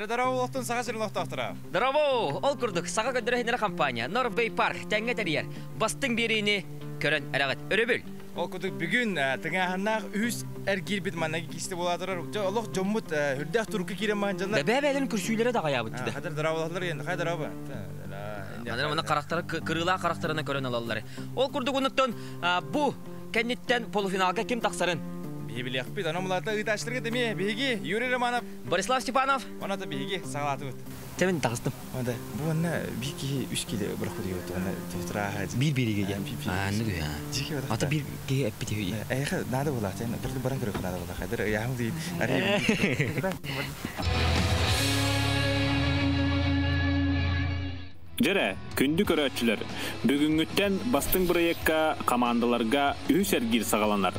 Дорообо олохтон саха сирин олохтоохторо. Дорообо! Ол курдук, саха көрдөрө компания Norway Park тэҥҥэ тэрийэр бастыҥ биэриини көрөн эрэҕит. Өрөбүл! Ол курдук бүгүн тыҥааһыннаах үһүс эргиирбит манна киисте буола турар. Олох дьоммут үрдээх турукка киирэн маһын дьоннор. Бэбэ-бэлин күрсүүлэрэ даҕайаабыт да. Хадыр дорообололор енді хай дорообо. Манна маны харахтара кырыылаах харахтарына көрөн алаллар. Ол курдук онуттан бу кэнниттэн полуфиналга ким тахсарын Биһи билиэхпит, онон мулата ыытааччыларга эмиэ биһиги Юрий Романов, Борислав Степанов. Оната биһиги саҕалаатыбыт. Тэбин таҕыстым. Онда бу онна биир киһи үс киле бырахпыт диэбит онна тутурааха. Биир бириге диэн. Аанны күһэ. Ата биир киһи эппит үһү. Эйхэ наада буолаа тен бир баран көрөх наада буолаа. Хайдар ыйаһым дейин. Дьэрэ, күндү көрөөччүлэр, бүгүҥҥүттэн бастыҥ бырайыакка хамаандаларга үһүс эргиир саҕаланар.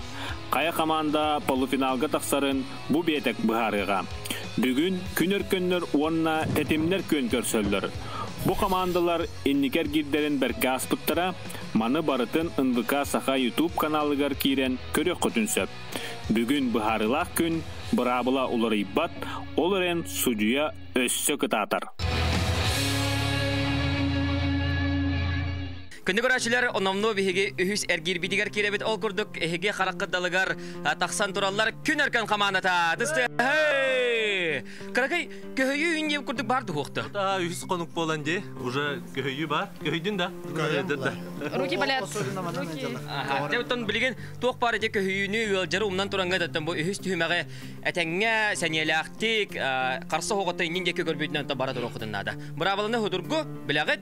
Хайа хамаанда полуфиналга тахсарын бу биэтэк быһаарыаҕа. Бүгүн күн өркөннөр уонна тэтимнэр күөн көрсөллөр. Бу хамаандалар инники эргиирдэрин бэркэ ааспыттара, маны барытын НВК Саха YouTube каналыгар киирэн көрүөххүтүн сөп. Бүгүн быһаарыылаах күн, быраабыла уларыйбат, ол эрэн судьуйа өссө кытаатар. Күндү көрөөччүлэр, номнуо биһиги үһүс эргиирбитигэр киирэбит. Ол курдук эһиги хараххыт далыгар тахсан тураллар Күн Өркөн хамаандата. Тысты. Кыракый көһүйүү үн диэн курдук бар дуһуохта. Да, үһүс конук буолан ди, уже көһүйүү бар. Көһүйдүн да. Руки болят. Руки. Ага. Билигин туох бар эти көһүйүүнү ыалдьары умнан туранга даттан бу үһүс түһүмэҕи этэҥҥэ сэниэлээхтик қарсы хоҕотто иннин диэки көрбүтүнэн бара туруоххутун наада. Быраабыланы худургу билэҕит.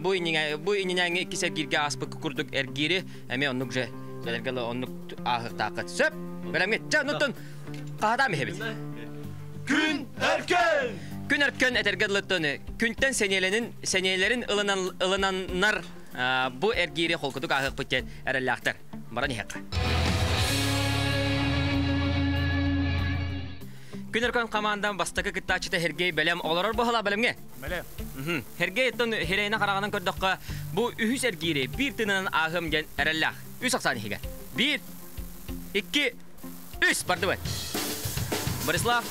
Бу иннинээҥи иккис эргииргэ ааспыт курдук эргиири эмиэ оннук же сэлэргэлэ оннук ааһыктааххыт. Сөп. Бэлэмҥит. Ча оннуттан хаһатаам иһэбит. Күн өркөн! Күн өркөн этэргэ дылыттан күнтэн сэниэлэнин сэниэлэрин ылынан ылынаннар бу эргиири холкутук ааһыахпыт диэн эрэллээхтэр. Баран иһиэххэ. Күн өркөн командам бастакы кыттааччыта Сергей бэлэм олорор буһала бэлэмҥэ. Бэлэм. Сергей оттон хирэйинэ хараҕынан көрдөххө, бу үһүс эргиири биир тыынынан ааһыам диэн эрэллээх. Үс ахсаан иһигэр. Биир, икки, үс бардыбыт. Борислав.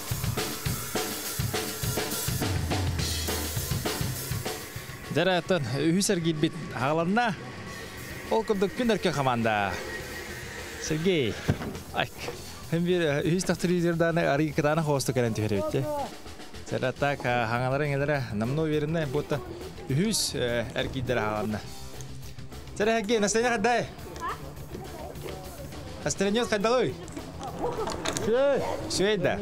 Дьэрэ оттон үһүс эргиирбит хааланна. Ол курдук күн өркөн команда. Сергей. Айк. Hem bir үһүс тахтырыйдырдааны арый кытаана хоосту кэлэн түһэребит. Сэрэ так хаҥалара иҥэлэрэ намно уверенный будто үһүс эргиирдэр хааланна. Сэрэ Сергей, настроение хаддай? Настроение хайдалый? Сүэй да.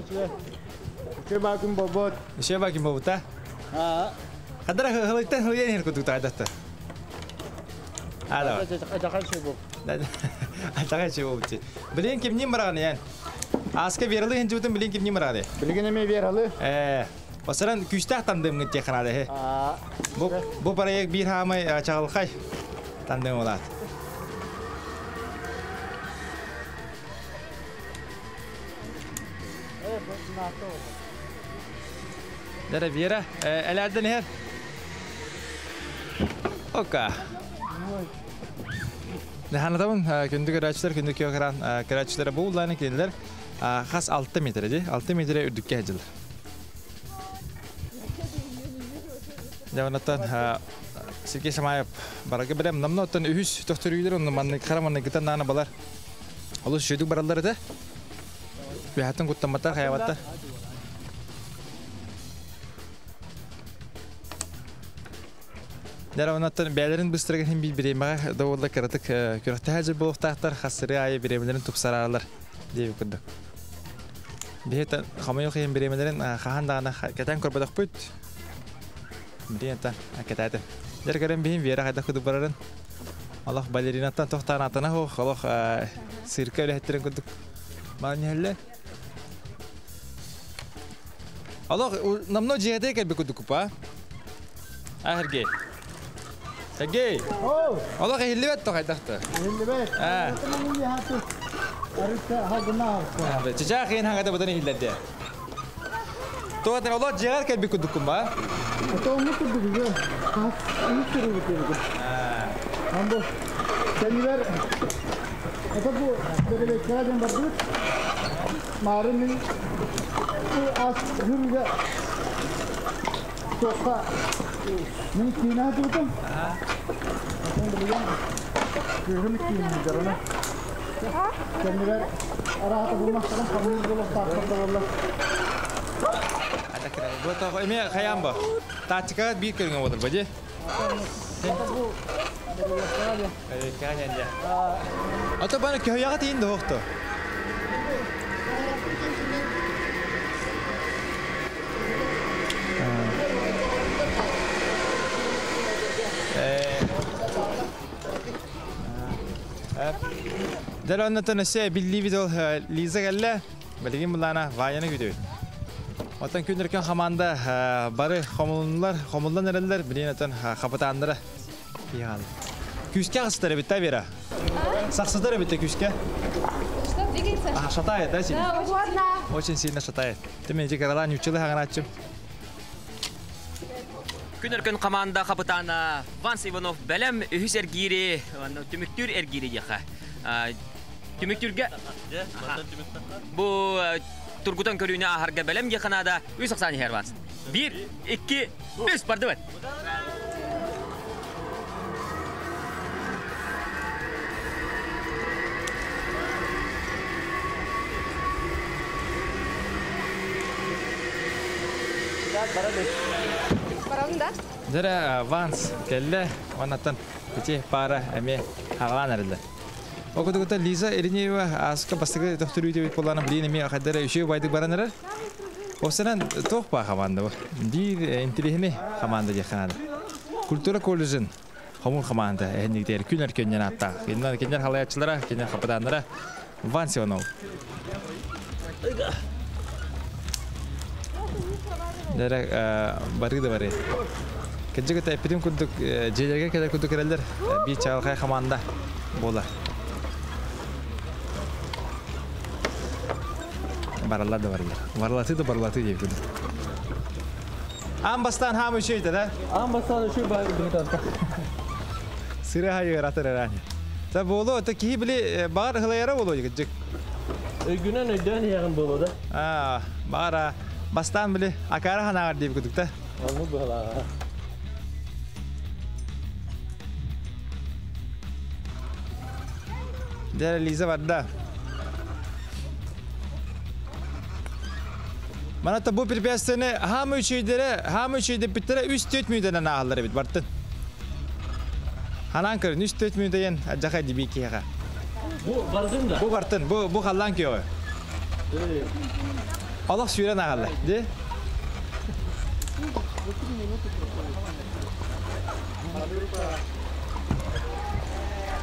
Үчүгэй бакын болбот. Үчүгэй бакын болбут а? Хадара хылыйтан хылыйан иһэр курдук таайдатта. А, давай. Атахан сөй болбут. Билин кимнин бараҕын эн? Аска Вералы хинжибытын билин кимнин бараҕын? Билигин эмиэ Вералы. Осаран күүстээх тандемҥыт диэх ханаада хе. Бу бу проект биир хаамай чаҕылхай тандем олаат. Дара Вера, элэрден иһэр. Ока. Ханатабын күндү көрөөччүлэр, күндү киокран көрөөччүлэрэ бу улааны кинилэр хас 6 метр ди, 6 метр үрдүккэ сылдьылар. Дьэ, онтон Сергей Шамаев барарга бэлэм. Намна оттон үһүс төхтөрүүлэр онно маннык хара манныгытан наана балар. Олус үчүгүйдүк бараллар этэ. Бэһаттан куттамматтар, хайабаттар. Дьэ, онтон бэйэлэрин быстарыгар иһин биир бириэмэҕэ да буолла кыратык күрэхтэһэ дьыл буолуохтаахтар, хас сырыы аайы бириэмэлэрин тупсарааралар диэбит курдук. Биһи хомойуох иһин бириэмэлэрин хаһан даҕаны кэтээн көрбөтөхпүт. Билигин кэтээтим. Дьэр көрөн биһин Вера хайдах курдук барарын. Олох балеринаттан тохтаан атана хуох, олох цирка үлэһиттерин курдук маанньыһыллар. Олох намно дьиэтэ кэлбит курдук купа. А, Сергей. Сергей. Олох иһиллибэт то хайдахты. Иһиллибэт. Чычаах иһин хаҥата бутан иһиллэрде. Туотан олох дьиэҕэр кэлбит курдуккун ба? Отоҥҥу курдук үгү. Үс турубут диэбит. Амбу кэннибэр это бу бэрэбэккэҕэ диэн бардыбыт. Маарын мин ас хүрүгэ Тоққа мен кийин атыбытым. Отон билген күйүм кийин жарана. Кемилер араата булмастан хамыр болуп тартып болла. Бу та эме хаям ба. Тактика бир көргөн болор ба же? Ата бана көйяга тиин да хохто. Дәл оннотон өсө билли видео Лиза келле. Билигин булана ваяны күтөбүт. Отан күнөркөн хаманда бары хомуллар, хомуллан эреллер, билин отан хапатандыра. Ял. Күскә кыстыры бит бера. Саксыдыр бит күскә. Что, двигается? А, шатает, да, сильно? Да, очень. Очень сильно шатает. Ты меня каралан учила хаганачым. Күнөркөн команда капитана Ванс Иванов бәлем үһүс эргири, түмүктүр эргири диэхэ. Түмүктүрге бу тургутан көрүүнэ ахарга бәлем диэханада үс аксани хер Ванс. 1 2 3 барды бет. Барабын да? Дәрә Ванс келле, оннан ити пара эме хагалан эреллер. Окудугута Лиза Иринеева аска бастыгы тохтуру деп боланы билин эме хаддара үшө байдык баран эрер. Осынан тох ба команда бу. Дир интеллигене команда деханада. Культура колледжин хомун команда эннигдер күнөр көннен атта. Кеннер кеннер халаячылара, кеннер хападанара Ванс Иванов. Дәрә бары да бары. Кеджеге тәпидим курдук желерге келер курдук керелер би чалхай команда бола. Баралар да баралар. Баралаты да баралаты деп курдук. Амбастан хамы шейді да? Амбастан үші бар дымытан. Сыры хайы ратыр рани. Та болу, та кихи били бар хылайара болу кеджек. Өйгүнен өйдөн яғын болу да. А, бара бастан били акара ханагар деп курдук да. Аны була. Дәрә Лиза барда. Маната бу препятствияны хамы үчөйдере, хамы үчөйдө биттере 3-4 мүнөттөн аалар бит бартын. Ханан көрүн 3-4 мүнөттөн жака диби кига. Бу бардын да. Бу бартын, бу халлан кио. Аллах сүйрен аалар, де?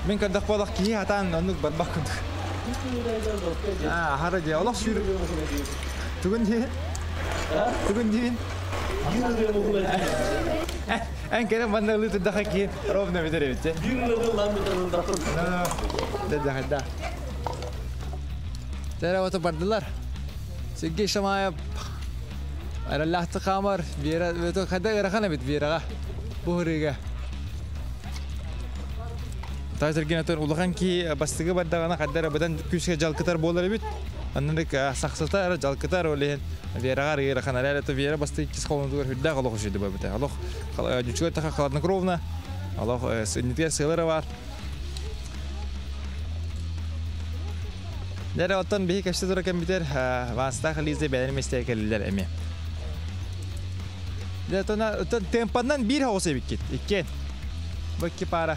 Мен кадак болак ки хатан онук барбак күндүк. А, хара де, Аллах сүйрен. Түгін дейін? Түгін дейін? Ән кәрі мандалы тұддақа кейін ровно бітер бітте. Да, да. Тәрі оты бардылар. Сергей Шамаев араллахты қамар, қада ырахана бит Вераға. Бұғырыға. Тайтерген отыр улахан ки бастығы бардағана қаддара бұдан күшке жалқытар болар бит. Аннырык сақсатар, жалқытар олehen Вераға рырахан әрі то Вера басты кис қолындығыр хүрді қалық үшеді бөбіті. Алох жүчілер тақа хладнокровно, алох нетер сылары бар. Дәрі оттан бейі кәшті тұра компьютер ванстақ лизде бәлер местер келілер әме. Дәрі тона темпаннан бір хаусы біккет. Иккен. Бөкке пара.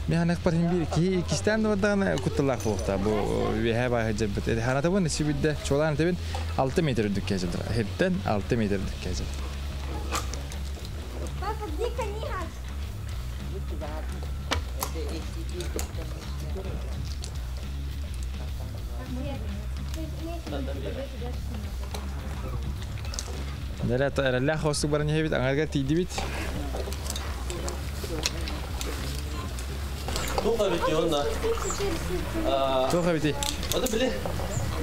Мен ханак бар хим бир ки кистен даганы кутталак болукта бу веһә бай хаҗа бит. Ханата бу несибидде чолан тебин 6 метр дүк кәҗәдер. Хептен 6 метр дүк кәҗәдер. Папа, где коньяк? Дәрә таралла хосу барны хебит аңарга тиди бит. Туха бити онна. Туха бити. Аты биле.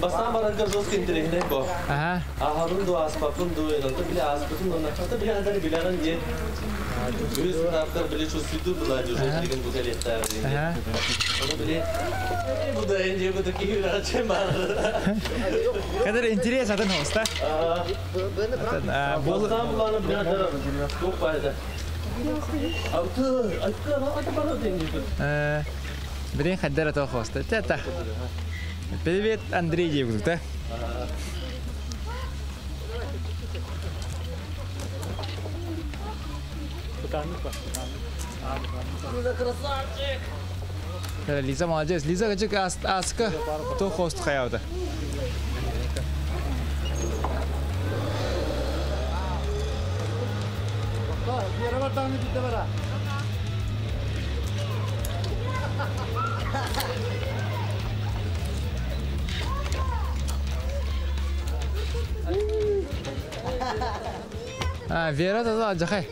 Бастан баранга жестко интересно бо. Ага. Ахарун ду аспапун ду, аты биле аспапун онна. Аты биле хазар билерин же. Үс таптар били чувствуйду была уже деген бу келетта. Оны били бу да энди бу таки раче бар. Кадыр интерес атын хоста. Бол буланы биле көп пайда. Ауты, айтка, ата бара деньги. Блин, хаддара то хоста. Тета. Привет, Андрей деп да? Красавчик! Лиза молодец. Лиза качык аска то хост хаявда. А, Вера да жахай.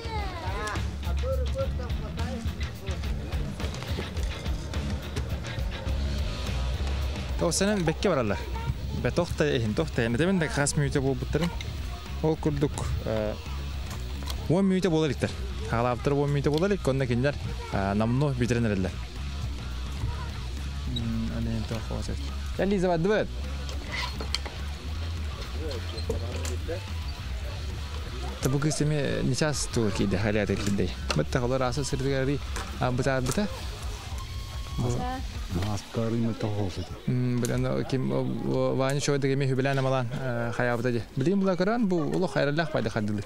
Тоосенен бекке баралар. Бетохта эхин тохта. Эне демен де хас мүйтө болуп буттарын. Ол курдук 10 мүйтө болар иктер. Хагалаптыр 10 мүйтө болар ик, онда киндер намно битеренерлер. Ане тохо. Я Лиза бадыбыт. Табу кысыми нечас ту киде халята киде. Бытта холор аса сырдыгари быта быта. Аскары мөтө. Билен ким вани шойды кеми хүбелән амалан хаябыта же. Билин була каран бу улу хайралах пайда хадылы.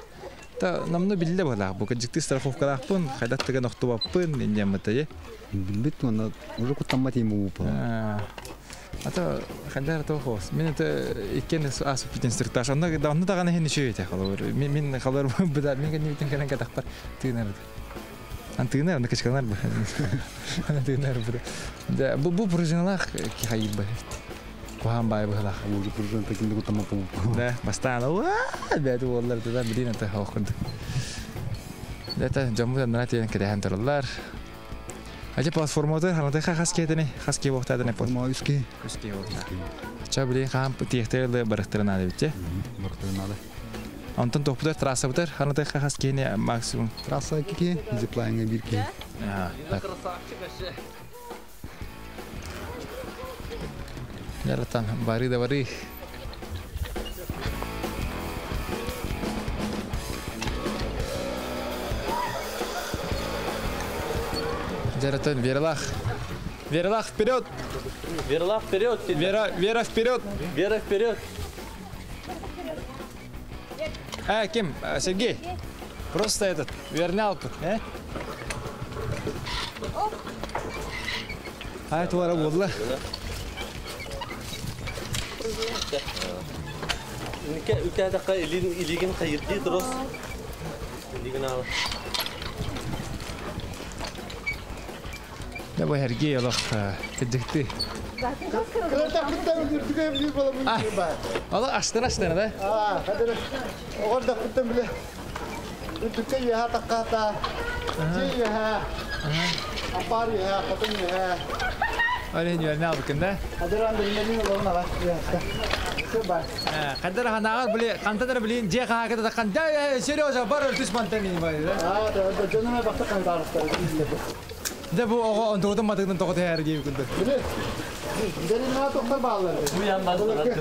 Та намны билде була бу кыжыкты страховкалахпын, хайдат деген октубаппын индеммыта же. Билбит онда уже куттамма тейм упа. Ата хандар то хос. Мен это иккен асып битен инструктаж. Онда да онда даганы хин шөй те халар. Мен халар буда мен кенни битен кенен катак бар. Тыгынар. Ан тыгынар, анда кычканар бу. Ан тыгынар бу. Да бу пружиналах ки хайып бу. Кухан бай бу халах. Уже пружин таким куттамма пу. Да, бастан. Уа, бәді олар да билин ата хохунду. Да, жамбу да тиен кеде торалар. Ажа платформада ханада хас кетени, хас ке вохтадыны Форма үске. Үске вохта. Ча билин хан тиехтерле барыктырына битте. Барыктырына. Онтон топудар трасса бутар, ханада хас кени максимум. Трасса кики, зиплайнга бир ки. Так. Яратан, бары да бары. Жаратан, Вералах. Вералах, вперед! Вералах, вперед! Вера, Вера, вперед! Вера, вперед! А, кем? Сергей. Просто этот, вернял тут, э? А, это вара бодла. Үкәдәкә илеген хайырды дұрыс. Илеген ала. Да бу Сергей олох кыжыкты. Олох аштын аштын да? А, хадыр. Огор да биле. Үртүккә яһа такката. Чи яһа. Апар яһа, хатын яһа. Оле ньюэрне албыкын да? Хадыр анда биле олорна бар. Кадыр ханагар биле, кантадыр билин же хагы да канда Сережа бар өртүс мантани бар да. А, да, жаныма бакта кайтарыптар. Да бу ого онтугутун матыгын тоҕо тэһэр диэбит курдук. Биле. Дерина тоқтар балалар. Бу яндан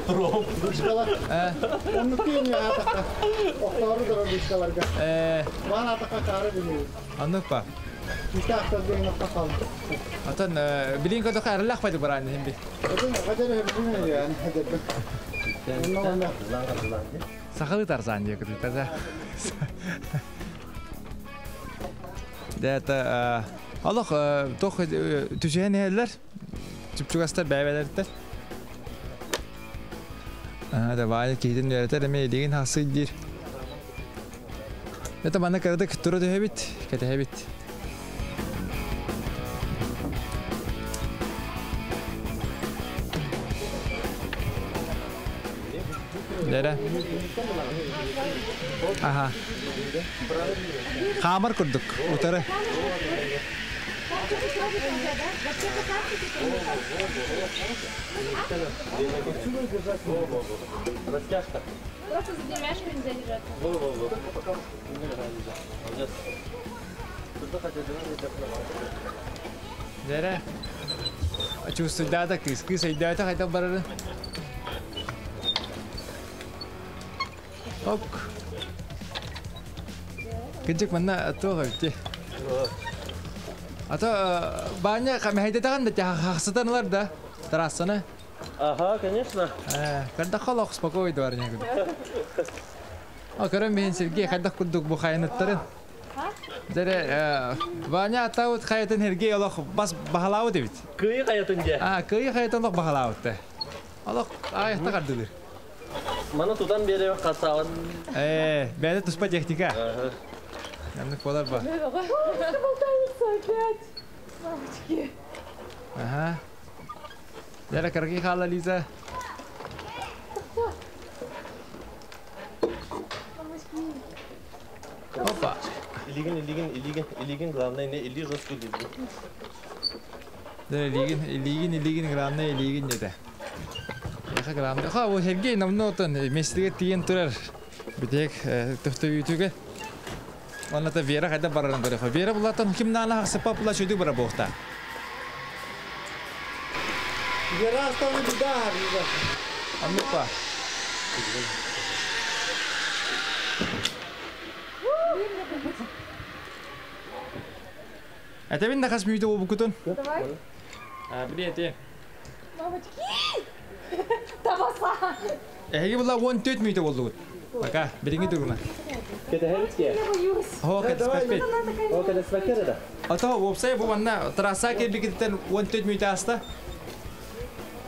туром. Бушкалар. Онну кийин я атакка. Оқтары дора бушкаларга. Бан атакка кары биле. Аннык па. Кита ақтар деген аққа қалды. Атан билин көтө хайралах пайды баран химби. Отын қадер билин яни хадер. Сахалы тарзан диye кытык таза. Да это Аллах тох түшән хәлләр. Чүпчүгастар бәбәләрдер. А, да вай киден өйрәтер эме деген хасы дир. Это мана карада туры дөһәбит, кәтәһәбит. Дәрә. Ага. Хамар курдук, утары. Растяжка. Просто за демяшку нельзя держаться. Во-во-во. Молодец. Дәрә. Чувствуйда кыз, кыз өйдәтә кайда барыр. Ок. Кынчык манна туға битти. Ата баня камехайда да хахсытаналар да трассаны. Ага, конечно. Когда холох спокойно бар не. А көрөн мен Сергей хайдах курдук бу хайныттарын. Дере Ваня атаут хаятын Сергей олох бас бахалауы дебит. Кыйы хаятын же. А, кыйы хаятын олох бахалауы. Олох аяқта кардылыр. Мана тутан бере касабын. Бәді туспа техника. Намнык болар ба. Болтаются опять. Мамочки. Ага. Дере карги хала Лиза. Опа. Илигин, илигин, илигин, илигин, главное не или жестко илигин. Да, илигин, илигин, илигин, главное илигин деді. Яха главное. Ха, вот Сергей намно отон местиге тиен турар. Битек төктөбүтүгө. Онна Вера кайда барарын көрө. Вера булатан ким нана хасыпа була чөйдүк бара бохта. Вера оставы беда, Лиза. Аннупа. Это бин нахас мүйді обу күтін. Давай. А, билете. Мамочки! Табаса! Эги була 14 мүйді болды. Пока, береңе тұрғына. Кетехеритке. Я боюсь. Хо, кетспепет. О, кетеспекер да. Ата, опсай бу манна трасса келбекеттен 14 мүйді аста.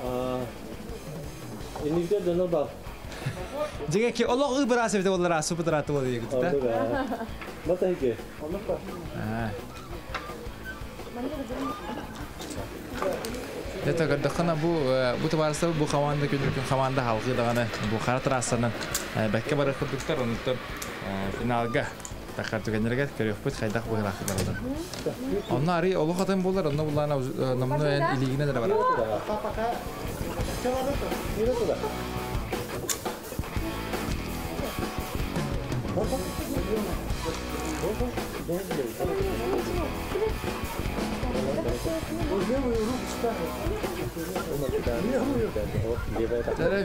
А. Инигде дөнөр бар. Жеге ки олох ыбыра себете болар асу быдыраты болар егит да. Бата хеке. Это көрдөххана бу бу табарса бу команда күнүкүн команда халкы даганы бу кара трассанан бәкке бары курдуктар онуттан финалга тахар түгенерге көрөкпүт хайдах бу хилахы барады. Онна ари олох атын болар, онна булана намны эн илигине дара бар. Пока. Туда.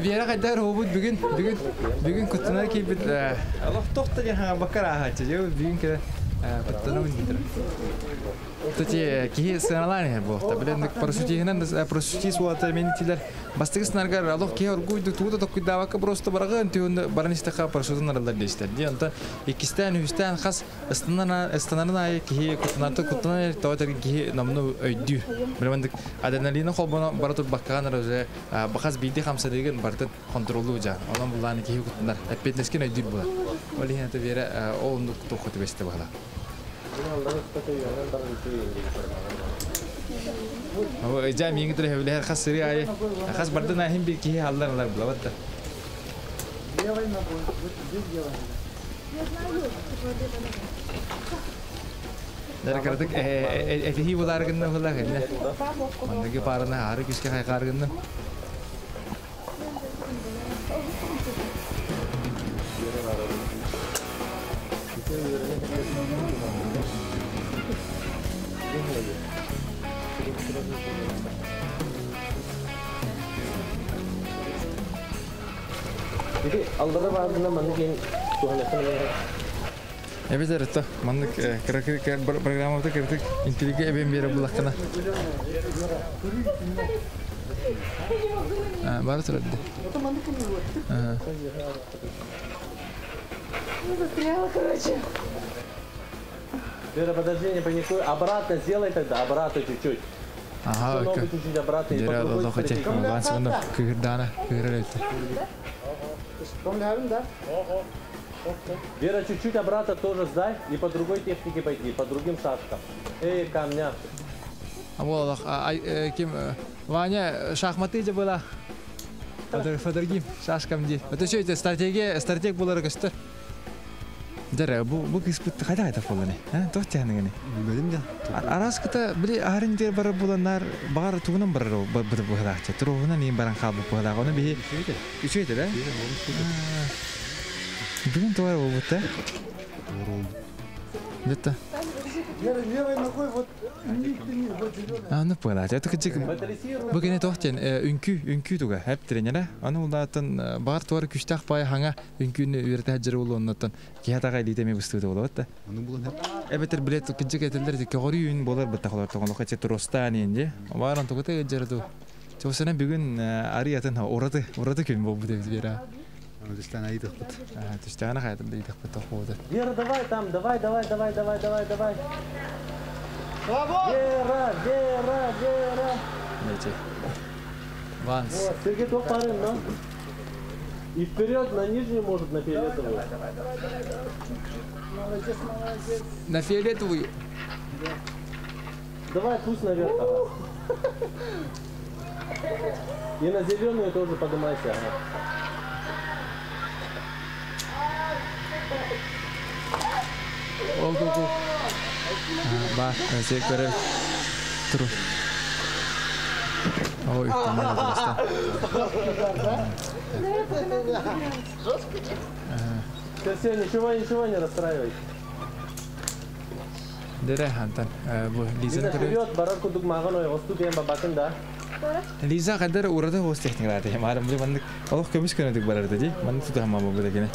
Вера кайдар хобут бүгүн бүгүн бүгүн куттунар кийбит олох тохта ден хага бакар ахачы жо бүгүн ке куттуна үндүр. Тати ки сыналан бу та билен парашютинен парашютист уата мен тилер бастыгы снаргар олох ки оргуйду тууда токуйдавака просто барагын түйүн баранистака парашютун аралар дейстер. Ди онта икистен үстен хас ыстынан ыстанарын ай ки куттунаты куттуна тоотер ки намну өйдү. Билмендик адреналин холбоно бара тур баккан уже бахас биди хамса деген бартын контролу жа. Онон буланы ки куттунар. Эппетнескен өйдүр була. Оли хенте вера оонду тохоту бесте бала. هو جام يقدر يهبلها خاص سريع خاص بردنا هم بيكي هالله الله بلا بدا. Дәрі этихи буларгынна була кенне. Мандыгы парына ары күскә хайкаргынна. Иди, алдыра бардына маны кен туханатын. Эбет эрто, маннык кыракы программада кыртык интрига эбен бере булаккана. Бары турады. Застряла, короче. Вера, подожди, не паникуй. Обратно сделай тогда, обратно чуть-чуть. Ага, Ногу чуть-чуть обратно и по Дера другой лохоте. стратегии. Вансымында кырдана, кырырыты. Да? Вера, чуть-чуть обратно тоже сдай и по другой технике пойди, по другим шашкам. Эй, камня. Амолах, ким Ваня шахматы же была. По другим шашкам ди. Это что это стратегия, стратег булар көстөр. Дера, бу бу кыспыт кайда кайда боланы? А, тох тяныгыны. Билбедим да. Арас кыта били арын дер бар буланар бар тугунан бар бу бу хадакча. Туругунан им баран кабы бу хадак. Оны би үчөйт да? Бүгүн туар бу бутта. Дета. Вера, левой ногой вот вниз тяни, вот зеленая. Аны пыла. Это кычык. Бу кene тохтен үнкү туга хеп тренере. Аны улатын бар туар күчтәк бай хаңа үнкүнү үйрәтә хаҗыр булу оннотон. Киһатага илитеме бустуды болот да. Аны булан хеп. Эбетер билет кычык этелдер көгөрү үн болар бит тахлар тогон хачы тростан инде. Баран тугыта жырду. Чосына бүгүн ариятын ураты ураты күн бу деп бера. Аны түстән айдык бит. Түстән хайдым дейдик бит тохуды. Вера, давай там, давай, давай, давай, давай, давай, давай. Свободно! Вера, Вера, Вера. Нече. Ванс. Вот, Сергей, то парень, но. И вперед на нижнюю, может, на фиолетовую. Молодец, молодец. На фиолетовую. Давай, пусть наверх. Ага. И на зеленую тоже поднимайся. Ага. Ол го го. Ба, өте көріп тұру. Ой, тамам просто. Все, все, ничего, ничего не расстраивайся. Дере хантан. Бу Лиза Лиза, көріп. вперед, барарку дугмаган ой, оступен бабакын да. Лиза кадар урада хос техникалар Марым бу мандык. Олох көмүс көнөдүк барар ди. Манды тута хамма бу дегене.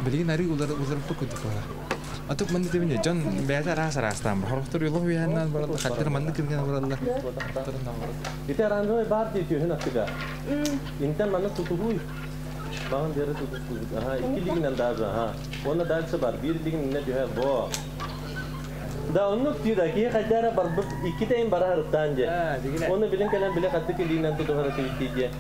Билген ари улар улар бу көдүк бара. Атып манды дебине жон бәйә рас растан. Хорохтор юлы уяннан баралар. Хаттар манды кирген баралар. Ите оранжевый бар дейт юхин аттыга. Интен маны тутугуй. Багын бери тутугуй. Ага, икки лигинен даже, ага. Оны дальше бар. Бир лигин не дүйе бо. Да, оннук түйді, ки хадара бар бу икки тейин бара харыттан же. Оны билин кэлэн биле хатты ки лигинен тутугара түйді.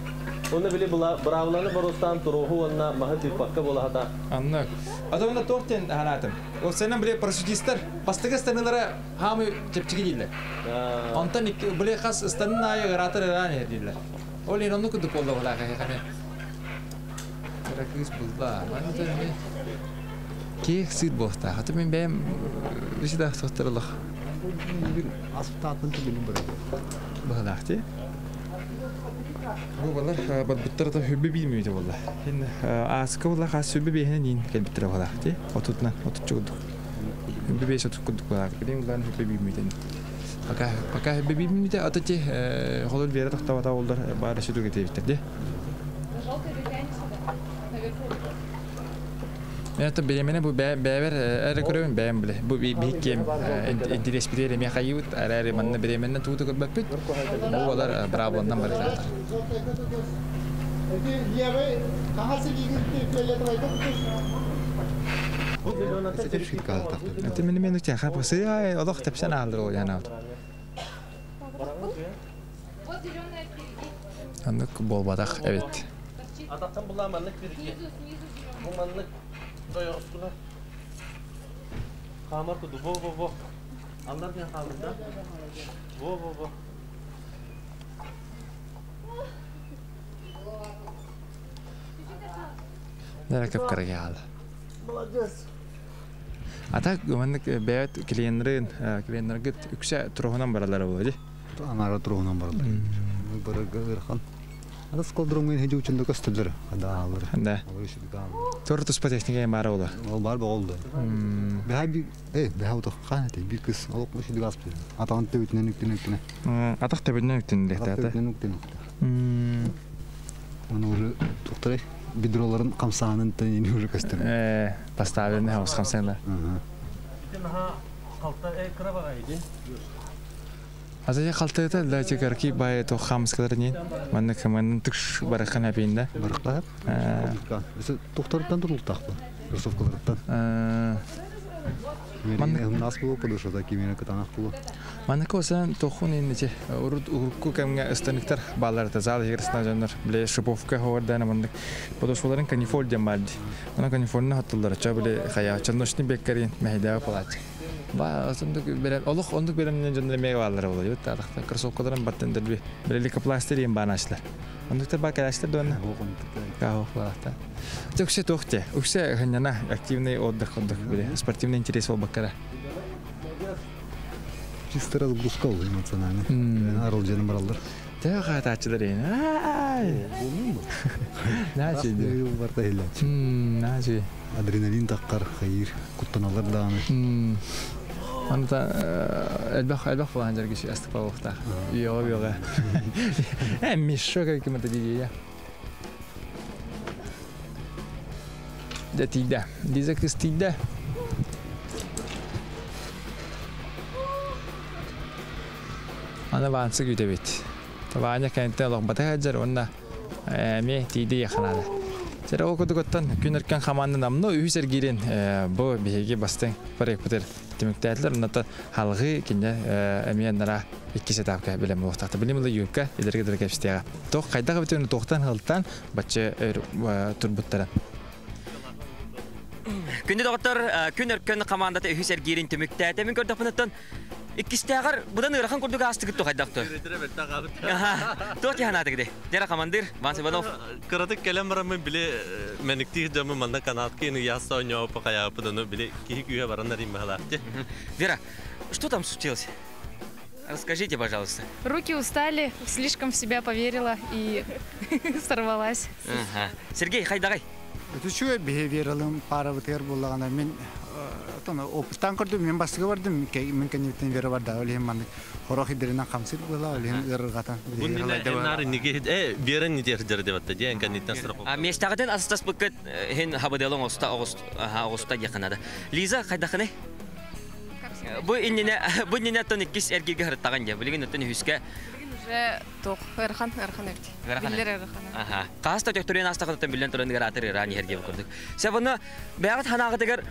Оны биле була бравланы боростан туруху онна махы түйпакка бола хата. Аннык. Адамда тортен ханатым. Ол сенен биле парашютисттер бастыгы станылара хамы чепчиги дийлер. Онтан биле хас станын айы гратыр иран дийлер. Ол ин онну күдүк болду була кайхане. Ракис булда. Маны не. Кех сыт бохта. Хаты мен бәм биши да сохтарлах. Бир асып таатын түбүнүн бар. Бахлахти. Бу балар баттар да хөббе билмейді болла. Хин аска болла хас хөббе бехне нин келбиттер боллахти. Отутна отут чугдук. Хөббе беш отут кудук болла. Билин булан хөббе билмейді. Пока пока хөббе билмейді атати холол бере тохтабата болдар бары сүдү кетебиттер де. Желтый дотянешься, да? Наверху. Мен ата беремене бу бәбер әре көрөбүн бәм биле. Бу биккем интерес бире ме хайют әре манна беременне тууту көрбөппүт. Бу балар брабландан барар. Желтая көтөс. Эти левый, кагасы лигин фиолетовый көтөс. Сетер калды. Ата мен мен үтен хапсы ай олох тепсен алдыр ол яна. Вот зеленая впереди. Аннык болбадах evet. Атактан була маннык бирге. Снизу, снизу зеленая. Бу маннык тоёстуга. Хамар куду во во во. Алдар мен халды да. Во во во. Нere кеп карага алды. Молодец. Ата маннык бәят клиентлерин клиентлерге үксә турыһынан баралар булды. Анара турунан баралар. Барга ырхан. Ада скалдромын хеҗи үчен дә көстөлөр. Ада алыр. Да. Алыр үчен дә алыр. Тор туспа техника бары булды. Ол бар болду. Бәһә би э бәһә ута хан ите бир кыз ол кыш дигас бир. Атагын төбүтүнөн үктүн үктүнө. Атак төбүнөн үктүн дехте ата. Төбүтүнөн үктүн. Оны уже туктарай бедроларын камсаанын тенини уже көстөр. Поставлены хаус хамсена. Итен ха қалта крабага иди. Азая калтыта да чекарки бай то хамскалар не. Манны каман тыш барахан апинда. Барыктап. Туктарыттан турултакпы. Кроссовкаларыттан. Мен нас было подошла таки мен катанах было. Манны косан тохун иннече урут урку кемге ыстаныктар балар та зал хирсна жаннар биле шиповка ховардана манны подошваларын канифоль дем барды. Ана канифольны хаттылар ча биле хая чанношни беккерин мехда палач. Ба осондук берем олох ондук берем жаннар мега балар болду. Ют атакта кроссовкаларын баттендер би. Биле лейкопластырь им банашлар. Ондуктар ба калаштар донна. Кахо флахта. Үксе тохте. Үксе ханьяна активный отдых отдых биле. Спортивный интерес бол баккара. Чисто разгрузка ол эмоционально. Арыл жаным баралдар. Тә хатачылар ен. Ай. Начи. Барта хилля. Начи. Адреналин таккар, хайыр, куттаналар дааны. Онута элбэх элбэх буолан дьэргиши астык болуохтаах. Үйөҕө үйөҕө. Э мишшо кемата дии Дэ тиийдэ. Лиза кыыс тиийдэ. Аны Вансы күүтэбит. Ваня кэнтэ олохбата сылдьар уонна эмиэ тиийдэ яханаада. Чэрэ ол курдук оттон күн өркөн хамаанда намно үһүс эргиирин бу биһиги бастыҥ проекпытыр түмүктээтилэр. Оннотон халҕыы кине эмиэ нара иккис этапка билем буолуохтаахта. Билим ыла юбка илэргэ дылы кэпсэтиэҕэ. Туох хайдах эбитин туохтан хылтан бачча турбуттара. Күндү доҕоттор, күн өркөн хамаандата үһүс эргиирин түмүктээтэ. Мин көрдөхпүнүттэн иккистээҕэр будан ыарахан курдук аастыгыт тухайдахты. Туох тиһанаатыгыды? Дера командир Ван Иванов. Кыратык кэлэн бараммын били мэниктиир дьоммун манна канатка ини ясса ойньооппу хайааппытыны били киһи күүһэ баран арыйм баһалаахты. Вера, что там случилось? Расскажите, пожалуйста. Руки устали, слишком в себя поверила и сорвалась. Ага. Сергей, хайдагай. Үчүгэй биһи Вералыын паарабытыгар буоллаҕына мин оттон опыттаан көрдүм, мин бастакы бардым, мин кэннибиттэн Вера барда, ол иһин маннык хорох идэринэн хамсыыр буолла, ол иһин ыарырҕатан. Бу наар инниги э Вера не держит дебатта диэн кэнниттэн страховка. А миэстэҕитин астаспыккыт иһин хабыдыалың оста оҕуста диэххэ Лиза хайдахыный? Бу иннинэ бу иннинэ оттон иккис эргииргэ сырыттаҕын дии. Билигин оттон үһүскэ уже туох ыарахан ыарахан эбит. Биллэр ыарахан. Аха. Хаас да төхтөрүйэн аастахытыттан биллэн туран ыараатыр ыараан иһэр диэбит курдук. Сэ бұны бэйэҕит ханаағытыгар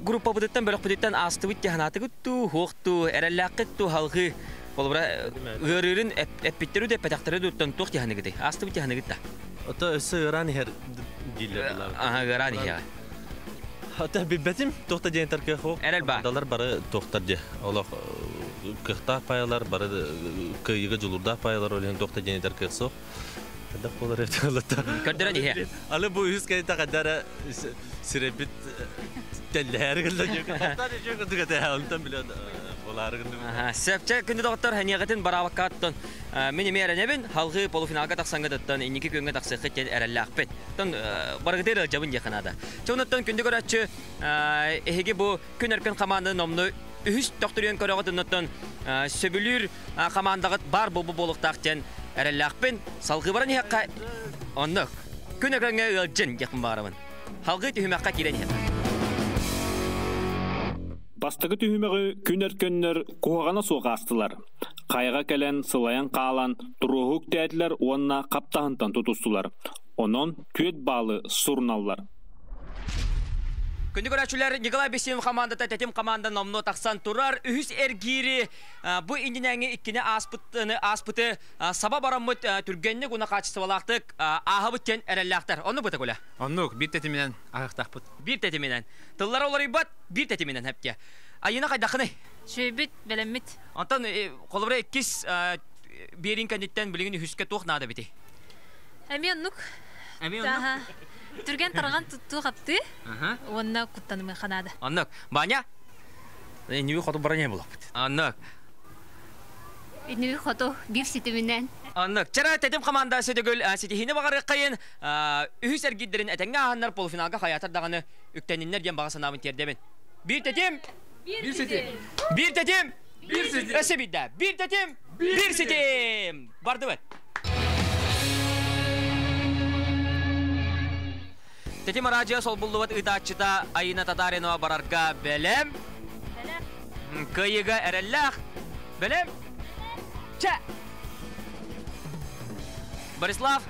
группабытыттан бөлөхпүтүттэн аастыбыт дии ханаатыгыт туу, хуох туу, эрэллээххит туу, халҕыы. Холобура ыарыырын эппиттэри да эппэтэхтэри да туох дии ханыгыты? Аастыбыт дии ханыгыт да? Ото өссө ыараан иһэр дииллэр буолла. Аха, ыараан иһэр. Ата билбэтим, туохта диэн таркыах Эрэл баар. Далар бары туохтар дии. Олох кыахтаах паялар, бары кыайыыга дьулуурдаах паялар ол иһин туохта диэн этэр кыах суох. Хайдах буолар эбит олоттор. Көрдөрөн иһэ. Алы бу үһүс кэлитэ хайдара сирэбит тэллэһээри гылла дьиэ. Дьиэ курдук этэ, онтон билэн буолаары гынным. Сөпчэ күндү доҕоттор, хэньиэҕитин бараабаккааттан мин эмиэ эрэнэбин, халҕыы полуфиналга тахсаҥҥытыттан инники күөҥҥэ тахсыаххыт диэн эрэллээхпит. Тон барыгытыгар ыалдьабын диэххэ наада. Чонуттан күндү көрөөччү, эһиги бу күн өркөн хамаанданы номну үһүс төхтүрүйэн көрөҕүт оннуттан сөбүлүүр хамаандаҕыт баар буолбу буолуохтаах диэн эрэллээхпин. Салгыы баран иһэххэ оннук. Күн өркөҥҥө ыалдьын диэхпин баҕарабын. Халгыы түһүмэххэ киирэн иһэххэ. Бастакы түһүмэҕи күн өркөннөр куһаҕана суох аастылар. Хайаҕа кэлэн сылайан хаалан туруоһу үктээтилэр уонна хаптаһынтан тутустулар. Онон түөрт баалы суруналлар. Күндү көрөөччүлэр, Николай Бесимов хамаандата тэтим команда номнуо тахсан турар. Үһүс эргиири бу иннинээҥи иккини ааспытыны ааспыты саба бараммыт түргэнник уна хаачыстыбалаахтык ааһабыт диэн эрэллээхтэр. Оннук быта Коля? Оннук, биир тэтиминэн аһыахтаахпыт. Биир тэтиминэн. Тыллара уларыйбат, биир тэтиминэн хэпке. Айына хайдахыный? Үчүгэйбит, бэлэммит. Онтон холобура иккис биэрин кэнниттэн билигин үһүскэ туох наада эбитий? Эмиэ оннук. Эмиэ оннук? Түргэн тарҕан туттуу хаптыы уонна куттанымыахха наада. Оннук. Ваня? Иннибит хоту баран иһэн булаппыт. Оннук. Иннибит хоту биир ситиминэн. Оннук. Чара тэтим команда сөтөгүл ситиһиини баҕарыаххайын үһүс эргиирдэрин этэҥҥэ ааһаннар полуфиналга хайаатар даҕаны үктэниннэр диэн баҕа санаабын тиэрдэбин. Биир тэтим! Биир ситим! Биир тэтим! Биир ситим! Өссө биирдэ! Биир тэтим! Биир ситим! Бардыбыт! Тэтим радио солбуллубат ыытааччыта Айына Татаринова барарга бэлэм. Кыайыыга эрэллээх. Бэлэм. Чэ! Борислав.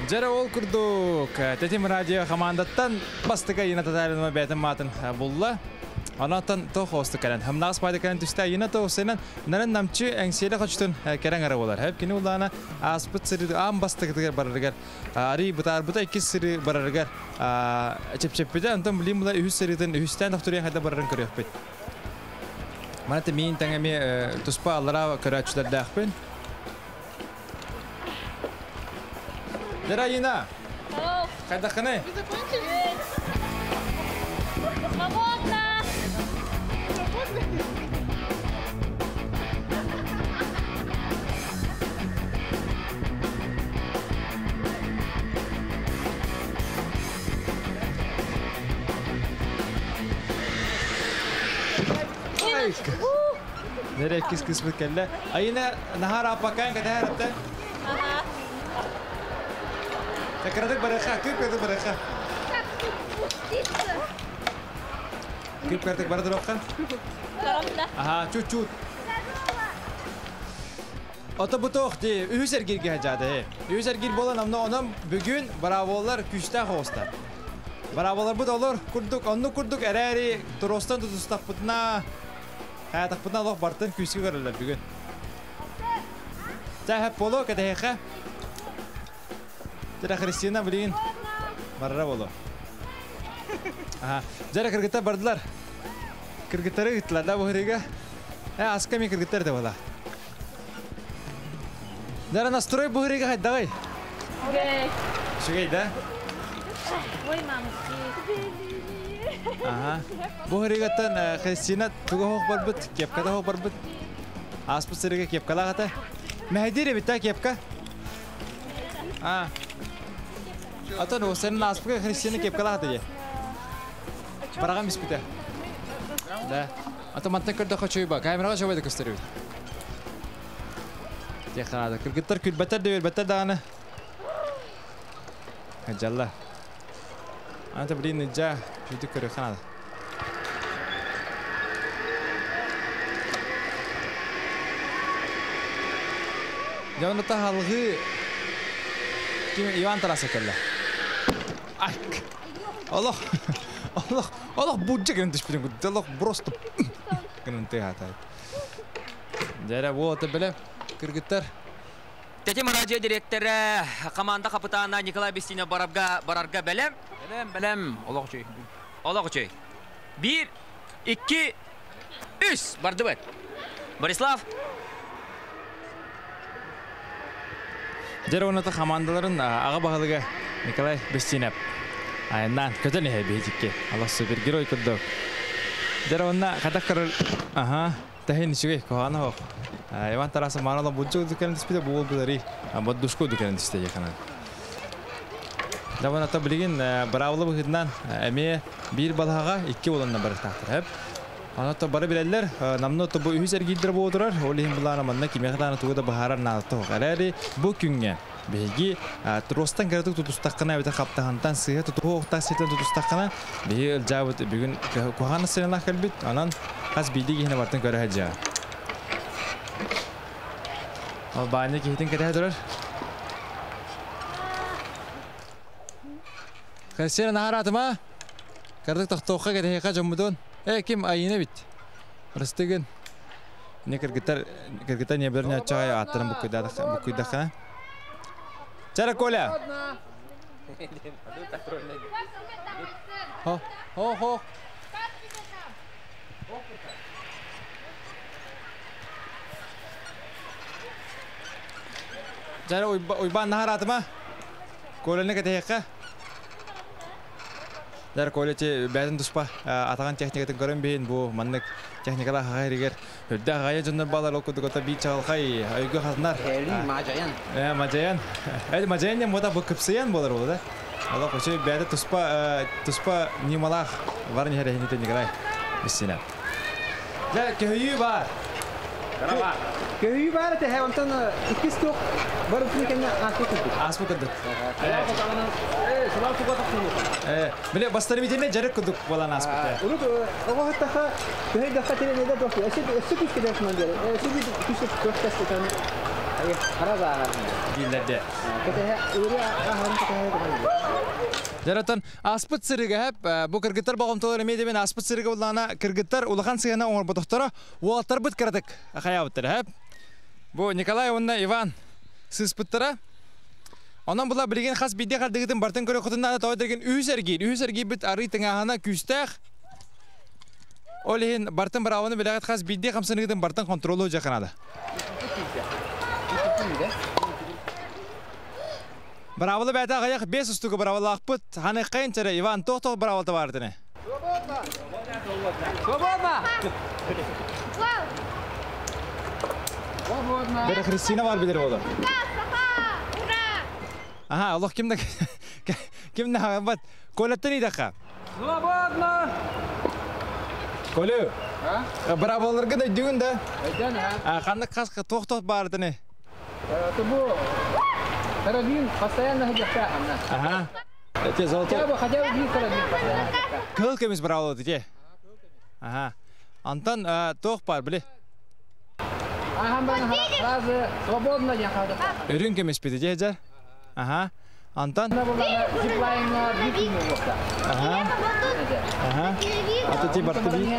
Дьэрэ ол курдук Тэтим радио хамаандаттан бастакы Айына Татаринова бэйэтин маатын булла. Онон тоох оосту кэлэн, хамнаас пайда кэлэн түстэ Айына тоосынан нарын намчы эҥсиэлэ хочтун кэрэн ара болар. Хэп кини улаана ааспыт сыры аан бастакытыгар барарыгар ари бытаарбыта иккис сыры барарыгар чэпчэппитэ, онтон билим була үһүс сырытын үһүстээн тохтуруйан хайда барарын көрүөхпүт. Маната миин тэҥэми туспа аллара көрөөччүлэрдээхпин. Дара Айына! Хайдаххыный? Свободно! Ай. Нere кис кис бит келле. Айына нахар апакан катар атта. Такрадык бараха, күп кардык бараха. Күп кардык бардырокка. Аха, чуть-чуть. Ото бутох ди үһүс эргирге хажады. Үһүс эргир болан амна онам бүгүн браволар күстә хоста. Браволар бут олор курдук, онну курдук эрэри туростан тутустаппытна. Хаятаппытна лох бартын күскө көрөлөр бүгүн. Тәһә поло кәдәһә. Тера Христина билин барра боло. Аха, жара кыргыттар бардылар. Кыргыттары гыттылар да бу хырыга. Э, аска ми кыргыттар да бала. Жара настрой бу хырыга хайдагай. Гей. Шугай да? Ой, мамочки. Аха. Бу хырыгаттан Христина туга хох барбыт, кепкада хох барбыт. Аспы сырыга кепкала хата. Мәһдире битта кепка. А. Ата ну сен аспыга Христина кепкала хата же. Барагам испите. Да. Ата мантан көрдө хочуйба. Камерага чобайды көстөрүбүт. Теханада кыргыттар күлбәтер де бәтер даганы. Жалла. Ата блин жа жүдү көрө ханада. Жауната халгы ким Иван Тарасов келді. Ай. Аллах. Аллах. Аллах буджа кенен түшпүтүн. Аллах просто кенен ты хатай. Жара вот биле кыргыттар. Тетим радио директоры команда капитана Николай Бестина барарга барарга белем. Белем, белем. Олох чөй. Олох чөй. 1 2 3 барды бет. Борислав. Жара оната командаларын ага багалыга Николай Бестинеп. Айнан көтөн эһэ бейжикке. Алла супергерой курдук. Жара онна катак Аха, тахин шугэй кохана хох. Иван Тарасов манала буджу дүкенин түспүтэ бу булари. Бод душку дүкенин түстэ жакана. Даван ата билигин бравлы быһыдынан эме бир балага икки болонна бар тахтар. Хеп. Ана бары билелер, намны то бу үһүс эргиддер болдурар. Ол иһин булана манна кимехдана тугуда бахарар наалты хох. Бу күнгө биһиги тростан кэрэтик тутустаккана эбите хаптахантан сыһа тутуһу охтаа ситен тутустаккана биһи ылдьаабыт бүгүн куһаана сыналах кэлбит анан хас бииди киһини бартын көрө сылдьаа. Ол баанньа киһитин кэтэһэ турар. Христина наһараатыма кырдык тохтоохха кэтэһиэхэ дьоммутун. Э ким айына бит. Рыстыгын. Не кыргыттар кыргыттар не бер нячай аттарын буккуйдахана. Чара Коля. Хо, хо, хо. Чара уйбан нахаратыма. Коляны кэтехка. Дар Коля те бәден туспа атаган техникатын көрөн бейин бу маннык техникала хагайригер. Өддә гая жоннор балар ол кудугота би чалхай айгы хатнар. Мажаян. Э, мажаян. Э, мажаян не мода бу кыпсыян болар ол да. Ала кочу бәдә туспа туспа нималах бар не хәрәһин Николай. Бисина. Да көйү бар. Көйү бар те онтон иккис тук бар үкүн аспы күндүк. Аспы күндүк. Э, биле бастары битеме жарык күндүк балан аспы. Урут ого хаттаха көйү даха теле неде дохты. Эси эси күч кедес мандер. Эси би күч көстәс кетен. Ай, хара Дилерде. Кете ури ахан кете Жаратан аспыт сырыга хәп бу кыргыттар багымтолар эме демен аспыт сырыга буллана кыргыттар улахан сыгана оңор ботохторо уолаттар быт кыратык хаябыттар хәп. Бу Николай онна Иван сыспыттара. Онон була билген хас бидде кардыгытын бартын көрө кутунна да тойдерген үс эргир, үс эргир бит ары тыңахана күстәх. Олин бартын бараваны билегат хас бидде камсыныгытын бартын контролу жакынады. Браволы бәті ағаяқ 5 ұстығы браволы ақпыт. Ханы қайын чәрі Иван тоқ-тоқ браволы бардыны. Свободно! Свободно! Бері Христина бар білер болды. Аха, Аллах кимді кимді хағабат. Колеттен идаққа. Свободно! Колю. Браvolаргын өйдүүгүн да? Өйдөн ha. Ханнык хас туох-туох баардыны? Бу карабин постоянно хадьахта анна. Ага. Эти золотой. Хотя бы бир карабин постоянно. Кыл көмүс браво дите. Ага. Антон туох бар биле. Ага, бана сразу свободно я хада. Өрүн көмүс бити же Ага. Антон. Зиплайнга бир күн Ага. Ага. Ата ти барты би.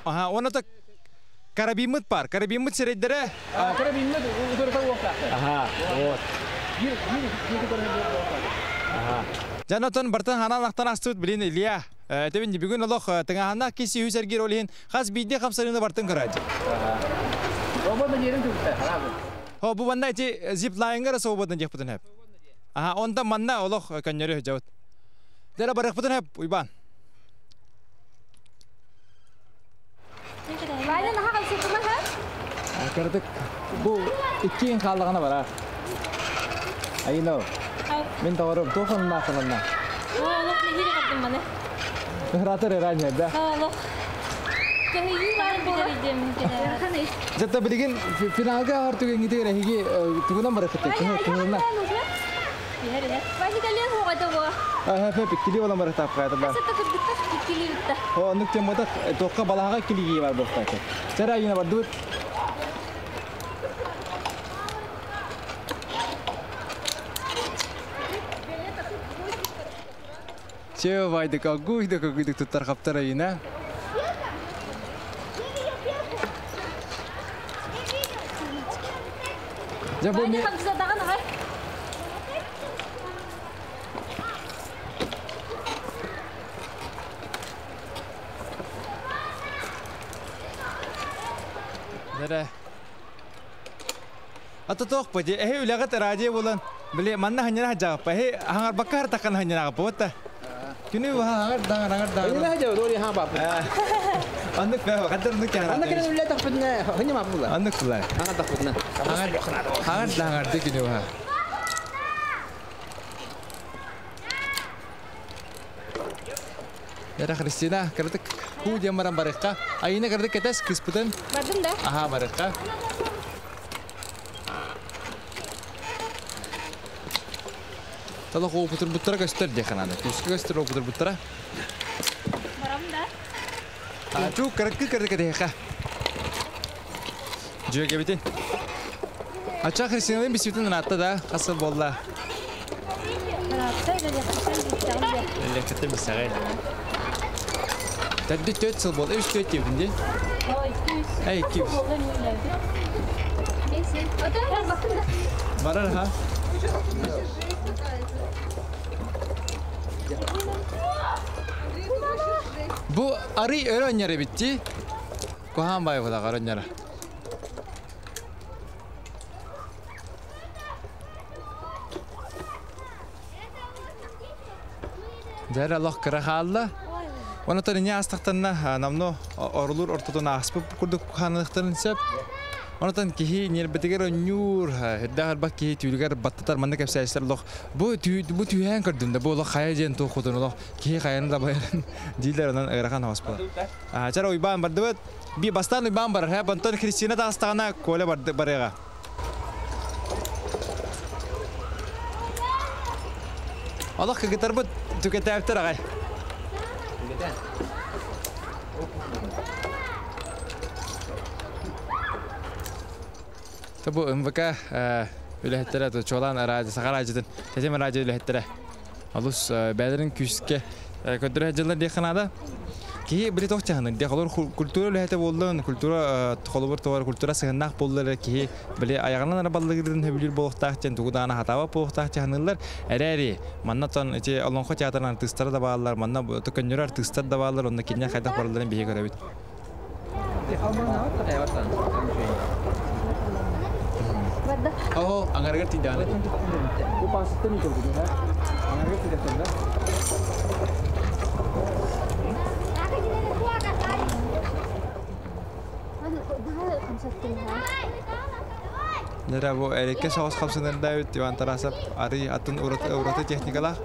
Ага, оны та карабимыт бар. Карабимыт серейдере. Карабимыт удурта уокта. Ага, вот. Ага. Жанатон бартан ханан ақтан астыбыт билин Илья. Тебин бүгүн олох тыңахана киси хүсергер олин хас бидде хамсарыны бартын карады. Свободно жерин түгүттэ. Хо бу банда эти зиплайнгара свободно дек бутун хеп. Ага, онда манна олох көннөрү жабыт. Дера барык бутун хеп уйбан. Ваня наха камсытына ха? Кырдык бу иккин хааллагана барар. Айно. Мен таварым тохон нахынна. Олох нехире кардым маны. Ратыр ранее, да? Олох. Көһүйүү бар болар идем. Жата билген финалга ар түген гидер эһиги тугунан барык кытты. Тугунан. Ваня кален хугата бу. Аа хэ пиккили болан барык тап кайда ба. Сатта кырдыкка киккили битта. О нүк темода токка балага килиги бар бохта. Чара юна бар дур. Че вайды кагуйды кагуйды туттар хаптара юна. Жа бу Ваня камсытаган ага. Нере. Ата тоқ па де эхе үләгәт радио болан. Биле манна ханьяна хаҗа па хе хаңар баккар такан ханьяна па вата. Күнү ва хаңар даңар хаңар даңар. Ханьяна хаҗа дори ха бап. Аннык бә кадер нык яра. Анна кene үлә тахпытна ханья ма була. Аннык була. Хаңар тахпытна. Хаңар хаңар даңар де күнү ва. Яра Христина, кырдык ху демаран барыкка. Айына кырдык кетес кыспытын. Бардым да. Аха, барыкка. Тала хоопутур буттара көстөр дехананы. Күскө көстөр хоопутур буттара. Барам да. А чу кырыккы кырдык деха. Жөге битин. Ача Христинаның бисүтін атта да, қасы болла. Ратта или хасан Электрте бисагай. Тәдді төт сыл бол, үш төт депінде. Ой, күс. Эй, күс. Барар ха? Бу ары өрөннері битти. Кухан бай бұлақ өрөннері. Дәрі Аллах кыра хаалла. Онотон ине астақтанна намно орулур ортотон аспып курдук ханылыктарын сеп. Онотон кихи нербетигер оннюр, хирдә бак кихи түүлгер баттатар манны кепсәйстер лох. Бу түү бу түйән көрдүм да бу лох хая жен ту худун лох. Кихи хаяны да байрын. Дилер онан ырахан хавас була. А чара уйбан барды бит. Би бастан уйбан бар, ха бантон Кристина да астагана коле барды барыга. Аллах кагытар бит түкәтәптер агай. Табу МВК үлэһэттерэ чолан радио саха радиотын тэтим радио үлэһэттерэ алус бәдерин күскэ көдөрө жыллар диэханада киһи били тох чаһаны диэх олор культура үлэһэтэ буоллун культура холобур товар культура сыһыннаах буоллар киһи били аяҕынан ара баллыгырын хөбүлүүр буолуохтаах диэн тугу даҕаны хатаабат буолуохтаах чаһаныллар эрээри манна тон ити олоҥхо театрын артыыстара да бааллар манна төкөннөрү артыыстар да бааллар онно кинне хайдах баралларын биһи көрөбүт. Ого, аңаргар тиданы. Бу пасытты не көрдү, ха? Аңаргар тидәтен да. Нера бу элекке соғыс қапсынырда өт Иван Тарасов ари атын ураты техникалар.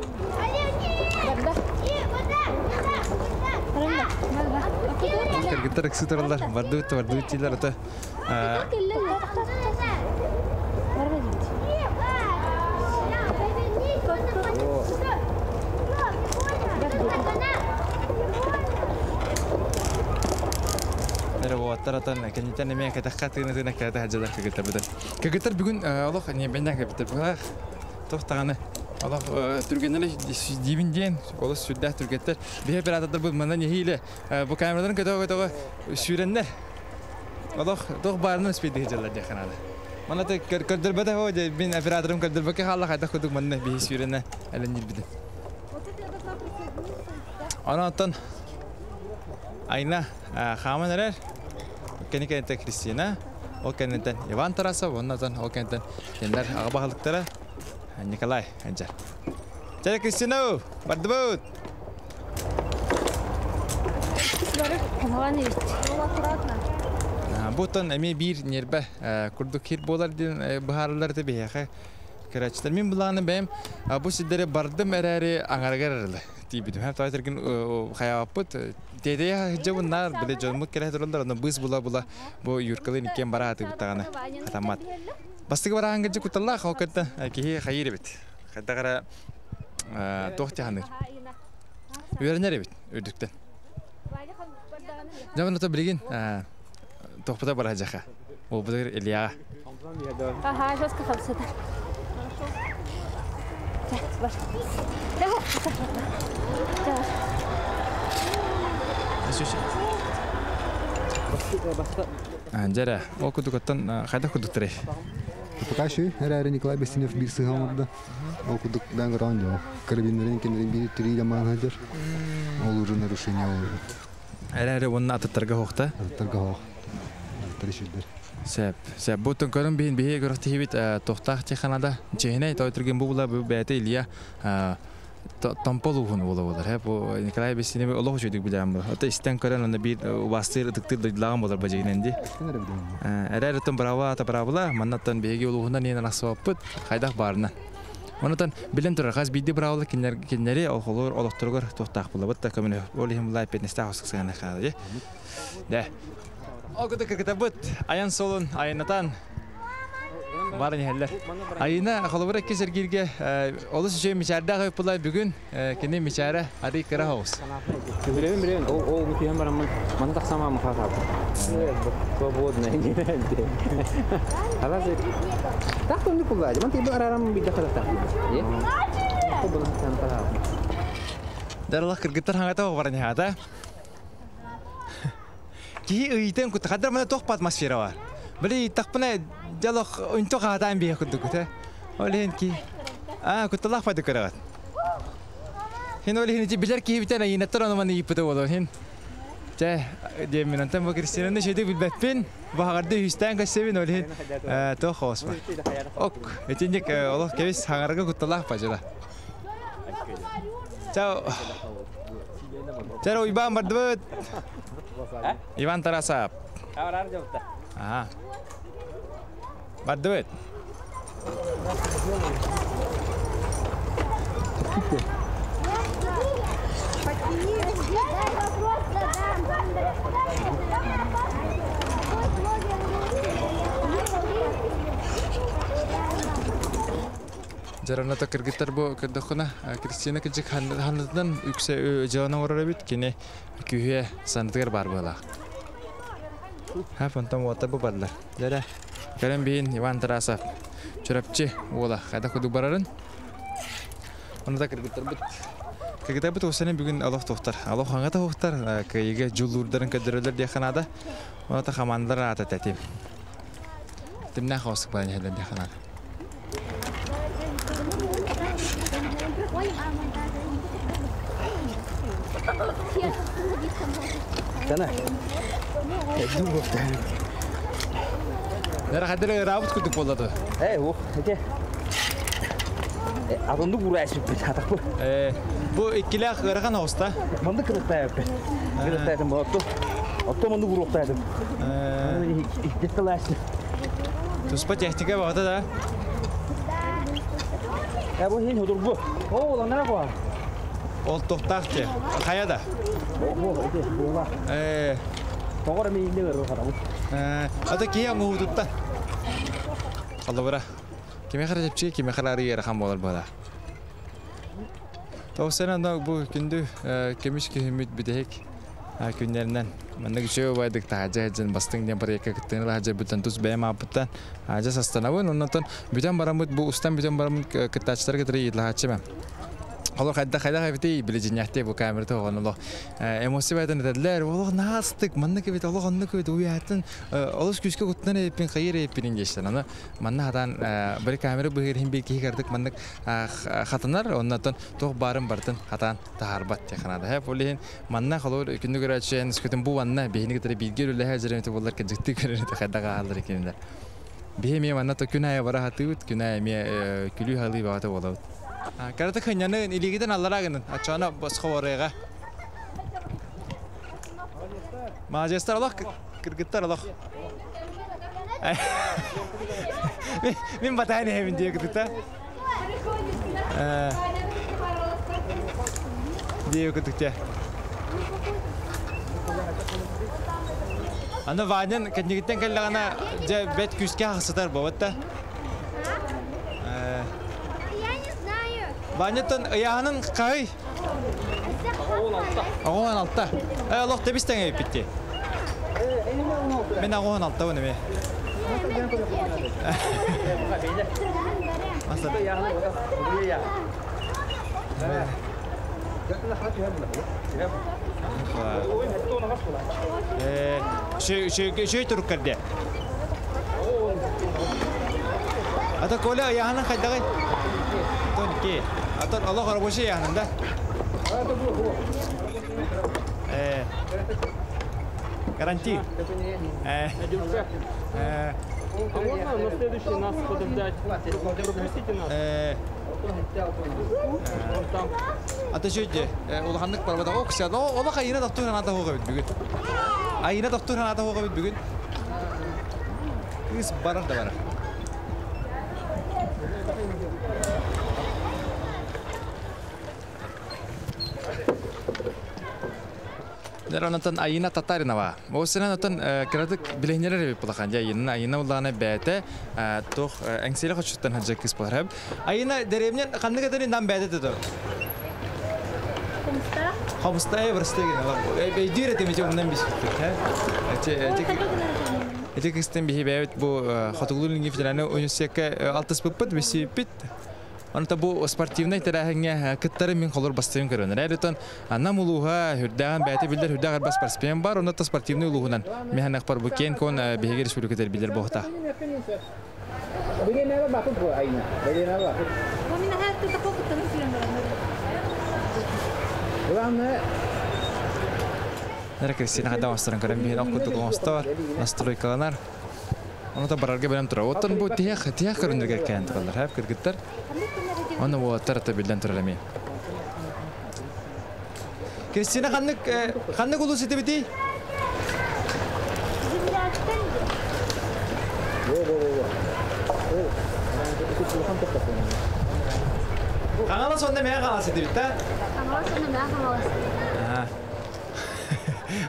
Кыргыттар ыксы тураллар, бардыбыт бардыбыт дииллэр ата. Уоттар атан кэнниттэн эмиэ кэтэххэ тыына-тыына кэлэ сылдьаллар кыргыттар бытын. Кыргыттар бүгүн олох ньиэбэннээх кэлбиттэр. Быһах туох даҕаны олох түргэннэр диибин диэн олус сүрдээх түргэттэр. Биһи оператордарбыт манна нэһиилэ бу камераларын көтөҕө-көтөҕө сүүрэннэр олох туох баарынан успейдыы сылдьаллар диэххэ наада. Манна көрдөрбөтөх оо дьэ мин операторым көрдөрбөккө хаалла хайдах курдук манна биһи сүүрэнэ элэннирбитин. Онон оттон Айна хааман эрэр. Кини кэнниттэн Кристина, ол кэнниттэн Иван Тарасов, уонна ол кэнниттэн кинилэр аҕа баһылыктара Николай Анжар. Чэ, Кристина, бардыбыт! Бу оттон эмиэ биир ньиэрбэ курдук хир буолар диэн быһаарыллар этэ биһиэхэ көрөөччүлэр. Мин былааны бэйэм бу сирдэри бардым эрээри аҥарыгар эрэлэ тиийбитим. Һэ тоҕо хайаабаппыт тиэтэйэ сылдьабын наар били дьонмут кэлэ тураллар онно быыс була-була бу Юркалыын иккиэн бара сатыыбыт даҕаны хатаммат. Бастакы барааһын кырдьык кутталлаах ол кытта киһи хайыыр эбит. Хайдах эрэ туох дьаһаныыр. Үөрэнэр эбит үрдүктэн. Дьэ онно билигин туохпута бара дьаха. Уолбутугар Ильяҕа. Ага, жестко хамсата. Бар. Дьэрэ, ол кудугаттан хайдах кудуктарай? Пока еще эрээри Николай Бестинев биир сыһа оҥордо. Ол курдук дан көрөҕүн дьо. Карабиннарын кинилэрин биир тириилэ маан сылдьар. Ол уже нарушение ол. Эрээри уонна атыттарга хоохта. Атыттарга хоох. Атыттар иширдер. Сөп. Сөп. Бу көрөн биһин биһи көрөх тиһибит тохтаах теханада. Чехинэй той түрген бу була бу бэйэтэ Илья Томпол ууһун буола буолар. Бу Николай Бестинев олох үчүгүйдүк билэм бу. Ата истэн көрөн онно биир убастыыр ытыктыыр дойдулааҕым буолар бажигинен ди. Эрээр оттон браво ата бравола маннаттан биһиги улууһунан иэн арахсыбаппыт хайдах баарынан. Онотон билэн турар хас биирдии бравола кинилэри олохолор олохторугар туохтаах булабыт да көмөлө ол иһин булаа эппиэтинэстээх осуксыгана хаалар. Дэ. Ол кытта кыргытабыт айан суолун айаннатан Баар иһэллэр. Айына холобура икки сэргииргэ олус үчүгэй мичээрдээх ыппыла бүгүн кини мичээрэ арый кыра соҕус. Билэбин билэбин ол ол түһэн бараммын маны тахсамаа махаатаабыт. Свободно. Алас так тонну куллаады. Ман тиби арарам бидде хадахта. Даралах кыргыттар хаңата баран хата. Киһи ыйтан кутта хаддар мана тохпа атмосфера бар. Били тахпына жалох үнтө хаатаан бие курдук те. Ол иһин ки а кутталаах файда көрөҕөт. Хин ол иһин билер киһи битен айынаттар ону маны ыйыппыта боло хин. Чэ диэммин онтон бу Кристинаны шөйдүк билбэппин. Баһаҕарды үһүстээн көссөбүн ол иһин туох хооспа. Ок, итинник олох кэбис хаҥарга кутталаах бажыла. Чао. Чао Уйбаан бардыбыт. Иван Тарасов. Ага. Бардыбыт. Дьараната кыргыттар бу көрдөххүнэ Кристина кыдьык ханнытынан үксэ дьыаланы оҥорор эбит кини күүһэ санатыгар баар быһыылаах. Ха фонтан уоттар бу барлар. Дьэрэ көрөн биһин Иван Тарасов Чурапчы уола хайдах курдук барарын. Онно да кыргыттарбыт кыргыттарбыт уосанын бүгүн олох туохтар. Олох хаҥата туохтар кыайыыга дьулуурдарын көрдөрөллөр диэххэ наада. Онно да хамаандалар аата тэтим. Тимнээх оосук баран иһэллэр диэххэ наада. Нера хадыр ыраабыт курдук буолла дуо? Ээ, ух, ити. Атынды курай сүппүт атахпы. Ээ, бу иккилээх ыарахан оҕуста. Манды кырыктаайыппын. Кырыктаайтым бу отто. Отто манды куруктаайтым. Икки Туспа техника баҕата да. Э, бу хин худурбу. О, уланара бу. Ол тохтаах те. Хайа да. Бу, ити, була. Ээ. Тоҕор эмиинде көрөр харабыт. Ата киһи оҥоһуутуттан. Холобура, кимиэхэ эрэ чэпчэки, кимиэхэ эрэ арыый ыарахан буолар быһыылаах. Тоҕус бу күндү көмүс күһүммүт бүтэһик күннэринэн маннык үчүгэй убайдык таһаадьа сылдьан бастыҥ диэн проекка кыттыыны таһаадьарбыттан тус бэйэм ааппыттан аадьа састанабын. Оннотон бүтэн бараммыт бу устан бүтэн бараммыт кыттааччылар кытары ыйыталаһааччым. Олор хайдах хайдах эбитий били дьиннээхтии бу камерата оҕон олох эмоция байтан этэллэр олох наастык маннык эбит олох оннук эбит уйаатын олус күүскэ куттанар эбиппин хайыр эбиппин диэчтэн аны манна хатаан били камера быһыыр иһин биир киһи кырдык маннык хатанар оннотон туох баарын барытын хатаан таһаарбат диэх наада һэ ол иһин манна холобур күндү көрөөччү эн үскүтүн бу манна биһини кытары бииргэ үлэлэһэ дьэрэмити буоллар кырдьыктыы көрөр хайдах ааһаллар кинилэр биһи эмиэ манна то күн аайы бара сатыыбыт күн аайы эмиэ күлүү-халыы бөҕөтө буолабыт Карата кынньаны илиигитин аллараа гынын оччоҕуна босхо барыаҕа Маладьыастар олох кыргыттар олох Мин батаан иһэбин диэ кытыта диэ кытыкте Аны Ванян кэннигиттэн кэллэҕинэ дьэ бэт күүскэ хахсытар буолбат да. Я не знаю. Ваняттан ыйааһынын хаһый? 16. Э, олох тэбис тэҥэ эппитти. Мен 66-бын эмиэ. Үчүгэй турук кэрде. Ата Коля ыйааһынын хайдаҕый? Тон ки. Атын олох рабочий ыйааһынын да? Э, гарантия. Э, э, А можно на следующий нас подождать? Пропустите нас. Э, Вон там. Ата шөйде, улаханнык барбата. О, кысяда, олох айына доктор ханата хоға бит бүгүн. Айына доктор ханата хоға бит бүгүн. Кыз барар да барар. Онтон Айына Татаринова. Ол сенен отон кыратык билэһиннэрэр эбит булахан. Дьэ Айына Айына улаана бэйэтэ туох эҥсиэлэ хочуттан сылдьар кыыс буолар. Айына дэриэбинэн ханнык этэрин нам бэйэтэ тото. Хомустаах. Хомустаах бырастыы гына. Өйдүүр этим ити умнан биспиттик. Эти кыстын биһи бэйэбит бу Хотугулуу-Илиҥҥи федеральнай университекка алтыспыппыт, билсибиппит. Онто бу спортивнай тэрээһиҥҥэ кыттары мин холор бастыгын көрөн. Эрэтон Нам улууһа үрдээҕин бэйэтэ биллэр үрдээх арба спортсмен бар, онно спортивный улууһунан механах бар бу киэн кон биһиги республикатар билэр буохта. Нера Кристина хада оҥосторун көрөн биһин ох курдук оҥостор, настройкаланар. Ону та барарга бэлэм турар. Оттон бу тиһэх тиһэх көрүннэргэр кээн тураллар, хэп кыргыттар. Оны уолаттар ата биллэн турар эмиэ. Кристина ханнык ханнык улуус этибитий? Земляктан. Хаҥалас онно мээ хаҥалас этибит да? Хаҥалас онно мээ хаҥалас.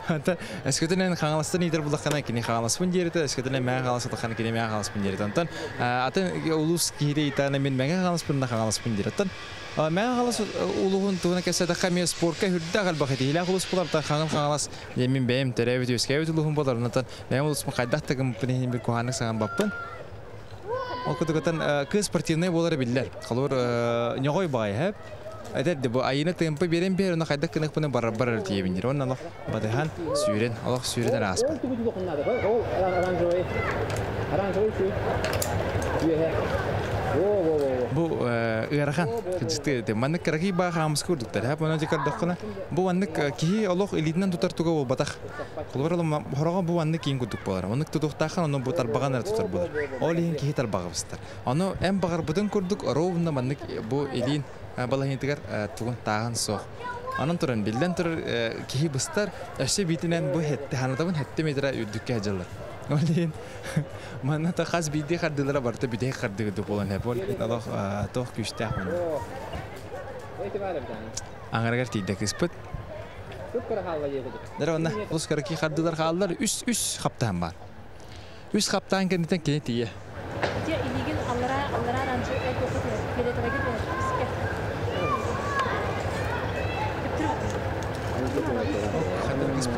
Anta эскөтүнэн Хаҥаластан иитэр буллаххына кини Хаҥаласпын диэритэ, эскөтүнэн Мэҥэ Хаҥалас буллаххына кини Мэҥэ Хаҥаласпын диэритэ. Онтон атын улуус киһитэ ыйытаана мин Мэҥэ Хаҥаласпын да Хаҥаласпын диир. Оттон Мэҥэ Хаҥалас улууһун туһунан кэпсээтэххэ эмиэ спорка үрдээх элбэх этиилээх улуус буолар. Хаҥыл Хаҥалас диэн мин бэйэм төрөөбүт үөскээбит улууһум буолар. Онтон бэйэм улууспун хайдах да гыммыппын иһин бир куһааннык саҥарбаппын. Ол курдук кыыс спортивнай буолара биллэр. Холобур, ньоҕой баҕайы һэп. Этэр бу айыны тыымпы биэрэн биэр, онно хайдах гыныахпыны барар барар тиийэбин диир. Онно олох батыһан сүүрэн, олох сүүрэн эрэ ааспыт. Бу ыарахан кыдьыкты маннык кыракый баа хаамыска курдуктар. Һэп онно дикардаххына бу маннык киһи олох илиитинэн тутар туга буолбатах. Холобур хороҕо бу маннык киин курдук буолар. Оннук тутуохтааххын онно бу тарбаҕан эрэ тутар буолар. Ол иһин киһи тарбаҕа быстар. Ону эн баҕарбытын курдук ровно маннык бу илиин балаһыйытыгар тугун тааһын суох. Онон туран биллэн турар киһи быстар, өссө биитинэн бу хетте ханатабын хетте метра үрдүккэ сылдьаллар. Ол иһин манна та хас биирдии хардыылара барыта бүтэһик хардыгы буолан һэ бол олох туох күүстээх манна. Аҥарыгар тиийдэ кыыспыт. Дere онна улус кыракый хардыылар хааллар үс үс хаптаһын бар. Үс хаптаһын кэнниттэн кини тиийэ. Те илигин аллара аллара ранчы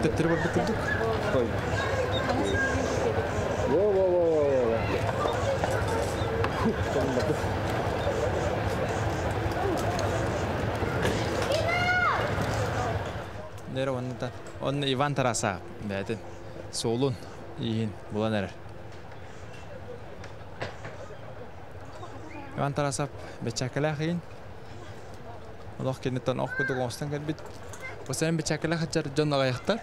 Төптөрү барбыт курдук. Во во во во. Нere онна онна Иван Тараса бәтин солун иин булан эрер. Иван Тарасов бечакалах иин. Олох кенеттен ох кудук оңстан келбит. Осен бечакалах хачар жон аяктар.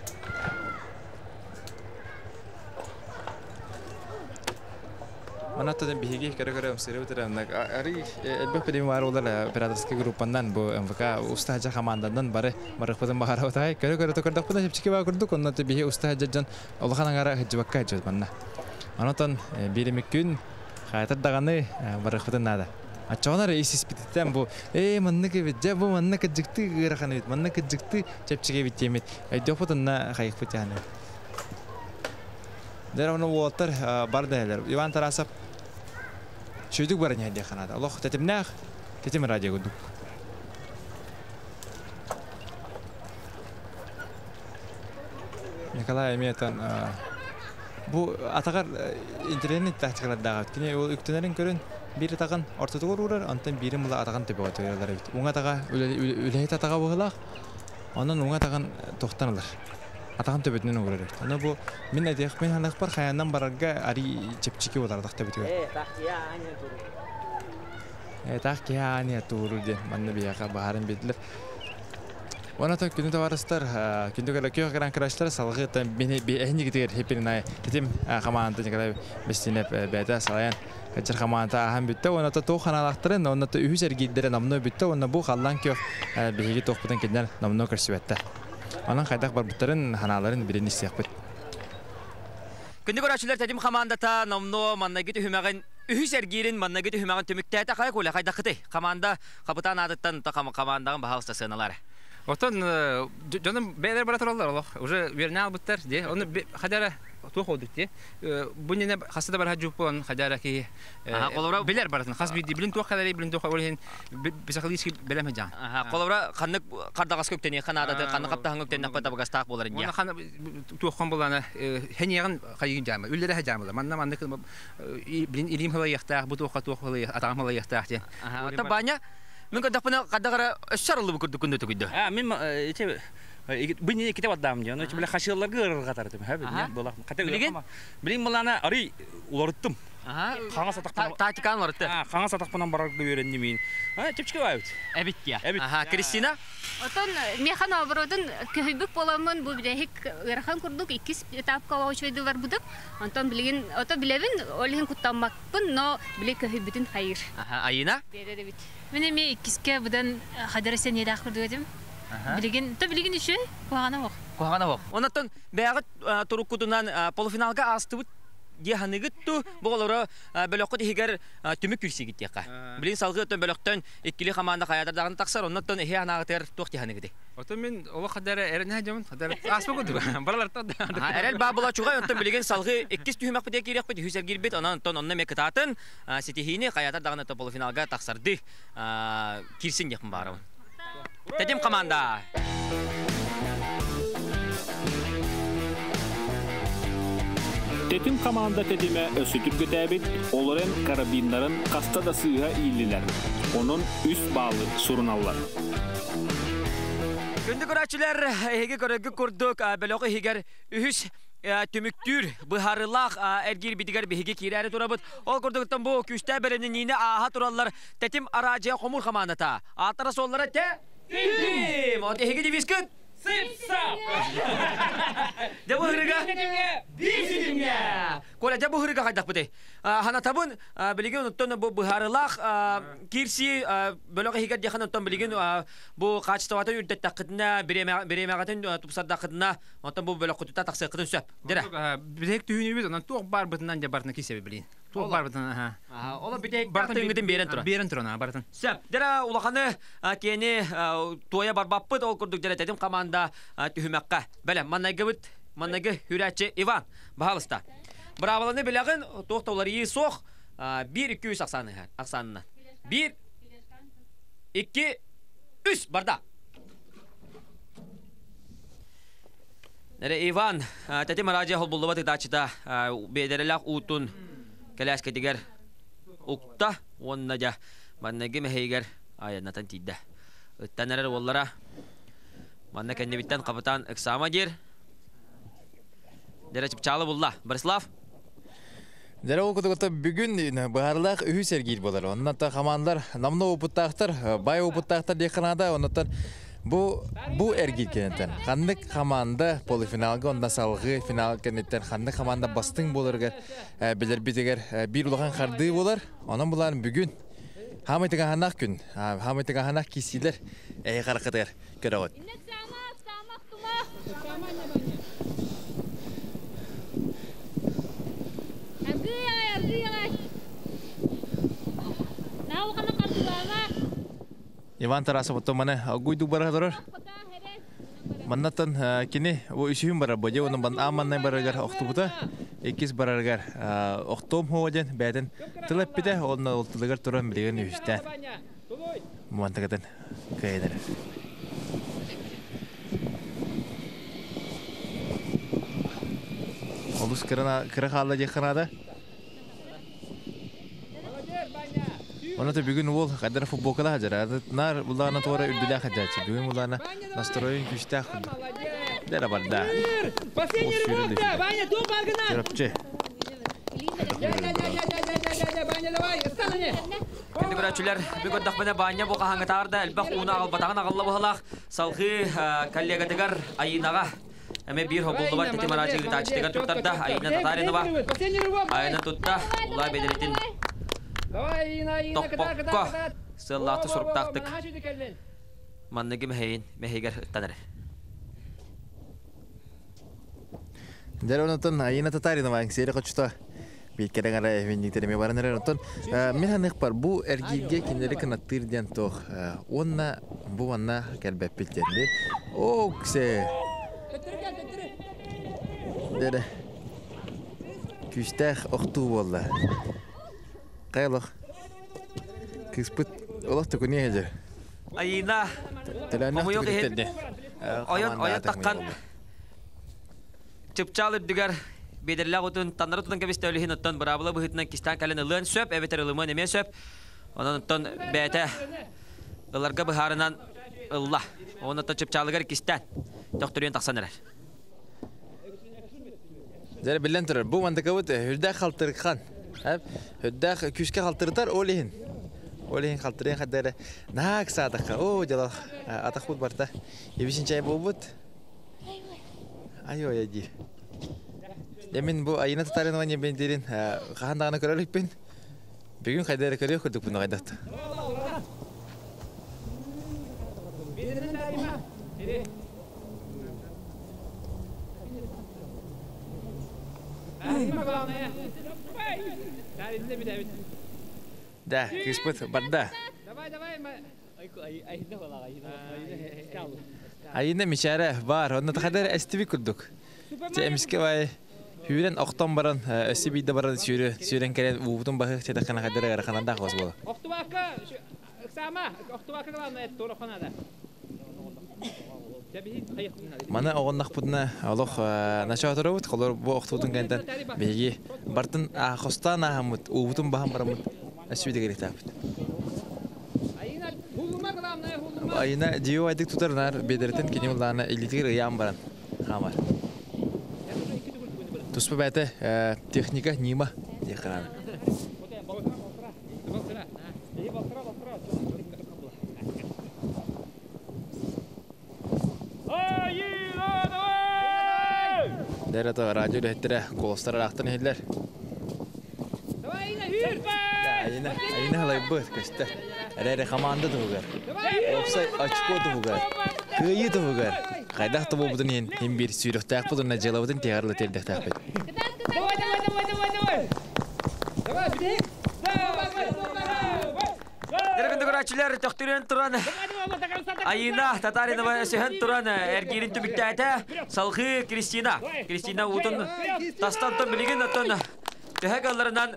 Манаттан биһиги көрө-көрө ымсыры өтөрө ари элбэх билим бар олар операторский группандан бу МВК устаһа командандан бары барыхпытын бахара отай көрө-көрө токордохпутун чепчики ба курдук онно биһи устаһа жан улахан аңара хыджыбакка жот манна. Анотон биримик күн хайтар даганы барыхпытын нада. Аччоонар исис бититтен бу маннык бит жа бу маннык жыкты ырахан бит маннык жыкты чепчиге бит темит. Айдохпутунна хайыкпыт яны. Дер оны уоттар бар дәлер. Иван Тарасов Чүйдүк бар не ханада. Аллах тетимнах, тетим радио гудук. Николай Эметан бу атагар интернет тахчыгар Кини ол үктөнөрүн көрүн бири тагын ортотугар урар, антан бири мула атагын төбө өтөрөлөр бит. Уңа тага үлэйт атага бугылак, анан уңа тагын токтаналар. Атагын төбөтүнөн урар. Аны бу мен әдех мен ханак бар хаяндан барарга ари чепчики болар такта битүгөр. Так яни туру ден манны бияка баарын бидлер. Она так күнү товарыстар, күндү кэлэ күйө гран крашлар салгы та бени би гитер хепин тетим команда Николай Бестинеп бәдә салаян качыр команда ахан бүтте, она та тоханалактырын, она та үһүс эргиддере намно бүтте, она бу халлан күйө биһиги тохпутан кендер намно көрсүбәтте. Анан кайдак бар буттарын ханаларын бирин истияқпыт. Күндү көрәчүләр тетим командата намно манна гити хүмәгән үһүс эргирин манна гити хүмәгән төмүктәтә кай кола кайдакыты. Команда капитан адыттан та командагын баһалста сыналар. Отон жоным бәйлер бара туралар олох. Уже верне албыттар де. Оны хадара тух олдук де. Бу нене хасада бар хаҗуп болан хадара ки. Билер баратын. Хас би билин тух хадара билин тух олин психологически белем жан. Колобра ханнык кардагас көктени ханада ханны капта ханнык көктени капта багастак болар инде. Оны хан тух хон боланы хенеген кайгын жама. Үлләре хажамла. Манна манны билин илим хала яхтах бу тух тух хала атам хала яхтах де. Ата баня Мен кадапына кадагара шарылы бу күндө түгүдө. А мен эте бу не китеп атдам же. Аны биле хашылар гырга тартым. Ха бил була. Ката Билген? Билин булана ари уларыттым. Хаңа сатак тактиканы уларытты. Хаңа сатак менен барып үйрендим мен. А чепчике байбыт. Эбит я. Аха, Кристина? Отон механ оборотун көйбүк боламын бу билехик ырахан курдук иккис этапка очойду бар будук. Онтон билген, ото билебин, олихин куттанмакпын, но биле көйбүтүн хайыр. Аха, Айына? Бере бит. Мен эми иккиске будан хадырасен елах курдук эдим. Билген, то билген үшө, куагана бок. Куагана бок. Онотон бягы туруккутунан полуфиналга астыбыт дияныгытту боголоро бөлөккө тихигер түмүк күрсигит тияка. Билин салгы өтөн бөлөктөн иккили команда каядардагын таксар, оннотон эхе анагытер тух дияныгыды. Отон мен ола хадара эрне жамын хадара аспа кудур. Балалар та. Эрел бабыла чугай онтон билген салгы иккис түһүмәк бите кирек бит хүсер кирбит, анан онтон онна мекытатын сетихини каядардагын полуфиналга таксарды. Кирсин якын барыбын. Тетим команда. Тетим команда тетиме өсүтүп көтәбит, олорен карабиннарын каста да сыйга ийлилер. Онун үс баалы суруналлар. Күндү көрәчүләр, эһиге көрөгү курдук, бөлөкү хигер үһүс түмүктүр быһарылаах эргир битигер биһиги киирээри турабыт. Ол курдуктан бу күстә беренин нине ааха тураллар тетим аражыя хомур командата. Атара соллара те тим. От эһиги дивискыт. Сып-сап! Дә бу хырыга? Бир Коля, дә бу хырыга кайдак бите. Хана табын, билеген оттон бу быһарылаах кирси бөлөк хигер дияхан оттон билеген бу качествоты үрдет такытына, биремегатын тупсардакытына, оттон бу бөлөк кутута таксы кытын сөп. Дера. Бизек түйүнүбүз, анан туох бар бытынан же бартына кисеби билин. Туох барбытын, аха. Ола бүтэһик тыыҥҥытын биэрэн туран. Биэрэн туран, барытын. Сөп. Дьэрэ улаханы киэни туойа барбаппыт, ол курдук дьэрэ тэтим команда түһүмэххэ. Бэлэм, маннайгыбыт, маннайгы хүрээччи Иван, баһалыста. Брааваланы билэҕин, туох да уларыйыы суох. 1 2 3 ахсаанынан. 1 2 3 барда. Эрэ Иван, тэтим араадьыйа холбуллубат ытааччыта биэдэрэлээх уутун кэлээскэтигэр укта уонна дьэ манныгы мэһэйигэр айаннатан тиийдэ. Ыттан эрэр уоллара манна кэннибиттэн хапытаан ыксаама диир. Дэрэ чыпчаалы булла. Борислав? Дьэ ол кутугута бүгүн быһаарылаах үһүс эргиир буолар. Онно та хамаандар намна опыттаахтар, бай опыттаахтар диэххэ наада. Оннуттан бу бу эргиир кэнниттэн ханнык хамаанда полуфиналга онно салгыы финал кэнниттэн ханнык хамаанда бастыҥ буоларыгар билэрбитигэр биир улахан хардыы буолар. Онон булаан бүгүн хаамай тыгаһанаах күн, хаамай тыгаһанаах киисиилэр эһи хараххытыгар көрөҕүт. Иван Тарасов оттон маны огуйдук бара турар. Маннаттан кини бу үсүһүн барар бу дьэ онон ааманнай барарыгар охтубута. Иккис барарыгар охтуом хуо диэн бэйэтин тыл эппитэ, онно ол тылыгар туран билигин үһүстээн муантагатын кыайан эрэр. Олус кыра хаалла диэххэ наада. Онно бүгүн уол хайдара футболкалаах дьара. Наар булаана туора үрдүлээх хаджааччы. Бүгүн булаана настройун күүстээх курдук. Дэрэ барда. Последний рывок, Ваня, ту баргына! Чурапчы. Күндү көрөөччүлэр, бүгүн көрдөхпүнэ Баанньа бу хаһааҥҥытааҕар да элбэх ууну аҕалбатаҕын аҕалла быһалаах. Салгыы коллегатыгар Айыынаҕа эмэ биир хобуллубат тэтим араадьы ыытааччытыгар туттарда Айыына Татаринова. Айыына тутта, улаа бэдэритин тохпокко сыаллаахтык соруктаахтык манныгы мэһэйин мэһигэр ыттан эрэр. Дьэ онтон Айыына Татаринова Эҥсиэли хочута биир кэлэн эвинниктэр эмиэ баран эрэр. Онтон мин ханыахпар бу эргииргэ кинилэри кынаттыыр диэн туох уонна бу манна кэлбэппит диэн Оксе Дэрэ күүстээх охтуу буолла. Хайалах кыыспыт олох төкүнүө дьэ. Айыына хомойуох иһин ойон ойон таххан чыпчаал үрдүгэр биэдэрэлээх утун таннары тутан кэбистэ өлүһүн оттон быраабыла быһыытынан кистээн кэлэн ылыан сөп эбэтэр ылымыан эмиэ сөп. Онон оттон бэйэтэ ыларга быһаарынан ылла. Онон оттон чыпчаалыгар кистээн төхтөрүйэн тахсан эрэр. Дьэ биллэн турар, бу мандыкабыт үрдээх халтырхан. Үрдээх күүскэ халтырытар ол иһин. Ол иһин халтырыан хаддара наак саатахха. Оо, дьалах атахпыт барта. Ибисин чай буолбут. Ай ой диир. Мин бу Айына Татаринова диэн диирин хаһан даҕаны көрө иликпин. Бүгүн хайда эрэ көрүөх курдукпун хайдахта. Да, кыыспыт барда. Айына мичээрэ бар, онно тахадар эстиби курдук. Те эмиске бай сүүрэн охтон баран, өссө биирдэ баран сүүрү, сүүрэн кэлэн уубутун баһы чэтаххана хадара ыараханардаах бас буола. Охтубакка, ыксаама, охтубакка главное, туораханада. Маны оҕоннохпутуна олох начаатарабыт, холор бу охтубутун кэнтэн биһиги бартын хостаан ааһаммыт, уубутун баһан бараммыт өссө биирдэ Айына дьио айдык тутар нар бедеритин кини улаана илитигэр ыйаан баран хаамар. Туспа бэйэтэ техника ньыма диэххэ наада. Дэрэ радио үлэһиттэрэ куоластар ыраахтан иһиллэр. Айына, айына халайбыт көстөр. Эрэ хамаанда туһугар. Уопсай очко туһугар. Кыайыы туһугар. Хайдах да буолбутун иһин иһин биир сүүрүөхтээхпит уонна дьыалабытын тиһэҕэр тиэрдиэхтээхпит. Давай, давай, давай, давай, давай! Дәргінді көрәтшілер төқтірен тұран Айына Татаринова сөһөн туран эргиирин түмүктээтэ салгыы Кристина. Кристина утун тастан тон билигин оттон төһө галларынан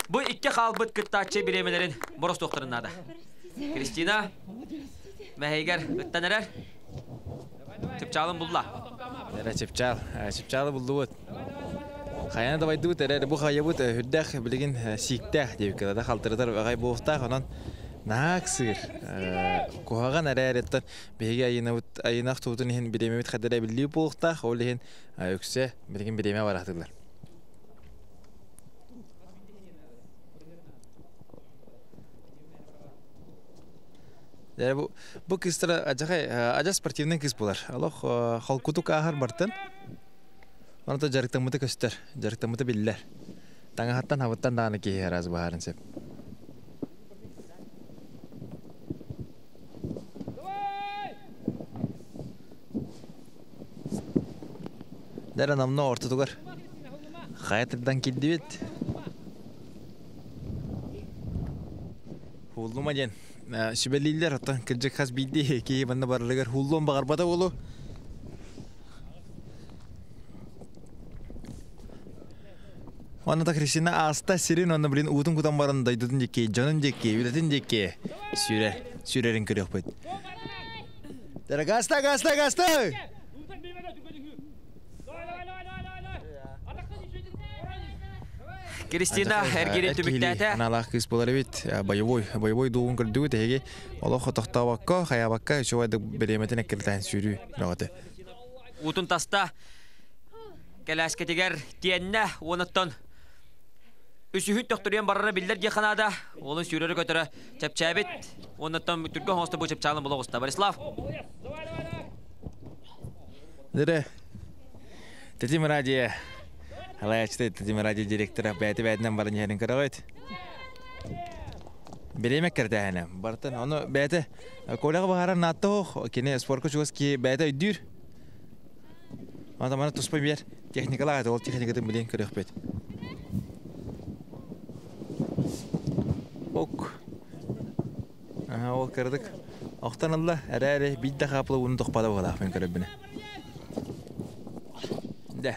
бу икки хаалбыт кыттааччы бириэмэлэрин боростуохтарын наада. Кристина мэһэйгэр ыттан эрэр. Чыпчаалын булла. Эрэ чыпчаал, чыпчаалы буллубут. Хайаны да байдыбыт эрэ бу хайабыт үрдэх билигин сииктээх диэбиккэ да халтырытар аҕай буолуохтаах онон наһаа сыыр куһаҕан эрээриттэн биһиги айынабыт айынах туутун иһин бириэмэбит хадара биллии буолуохтаах ол иһин үксэ билигин бириэмэ бараатылар. Бу бу кыыстара адьахай адьас спортивный кыыс буолар. Олох холкутук ааһар бартын. Онто дьарыктаммыта көстөр, дьарыктаммыта биллэр. Таҥаһаттан хабыттан даҕаны киһи араас баһарын сөп. Дәрі намно ортотугар хайа тырдан килдибит. Хуллума диэн сүбэлииллэр оттон кырдьык хас биирдии киһи манна барарыгар хуллуон баҕарбата буолуо. Онно та Христина ааста сирин онно билин уутун кутан баран дойдутун диэки, дьонун диэки, үлэтин диэки сүүрэр, сүүрэрин көрүөхпүт. Гаста, гаста, гаста! Кристина эргиирин түмүктээтэ. Аналаах кыыс буолар эбит. Боевой, боевой дугун көрдүгүт эһиги олох тохтообокко, хайаабакка үчүгэй бириэмэтин эккиртээн сүүрүү бөҕөтө. Уутун таста кэлээскэтигэр тиэннэ уонуттан үсүһүн төхтөрүйэн барара биллэр дии ханаада. Олун сүүрөрү көтөрө чэпчээбит. Уонуттан түргө хоҥосто бу чыпчаалын була оҕуста. Борислав. Дere. Тетим радио. Алаячты Тетим радио директора бәйті бәйтінен барын жерин көрөйт. Биреме кертәһәне. Бартын оны бәйті колега бахара натты хох, кене спортка чугас ки бәйті өйдүр. Анда мана туспай бер техникалар ол техникатын билен көрөкпет. Ок. Ага, ол кырдык. Оқтан алла, әрі-әрі бидді қапылы оны тоқпада болақ мен көріп. Да.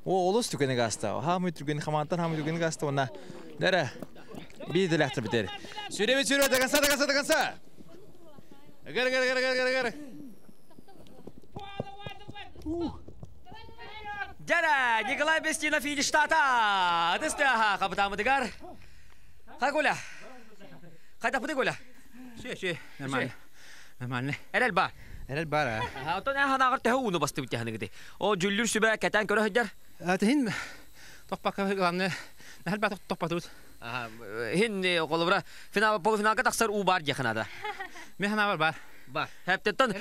О, олус түкені гаста. Хамы түкені хамантан хамы түкені гаста она. Дәрі. Бидді ләқтір бітер. Сүребе сүребе, до конца, до конца, до конца. Гар, гар, гар, гар, гар, гар. Дәрі, Николай Бестинов фиништата. Дыстыға қабытамыдыгар. Қай Коля? Қайда пыды Коля? Ши, ши, нормально. Нормально. Эрел бар. Эрел бар, а. Отон ханагар төһө уну басты бит яһыныгы. О жүллүр сүбә кәтән көрө һөддер. Тихин тохпакка главное, нәһәл ба тохпатут. Хин колобра финал полуфиналга тахсар у бар яхынада. Мен хана бар бар. Бар. Хәптеттен.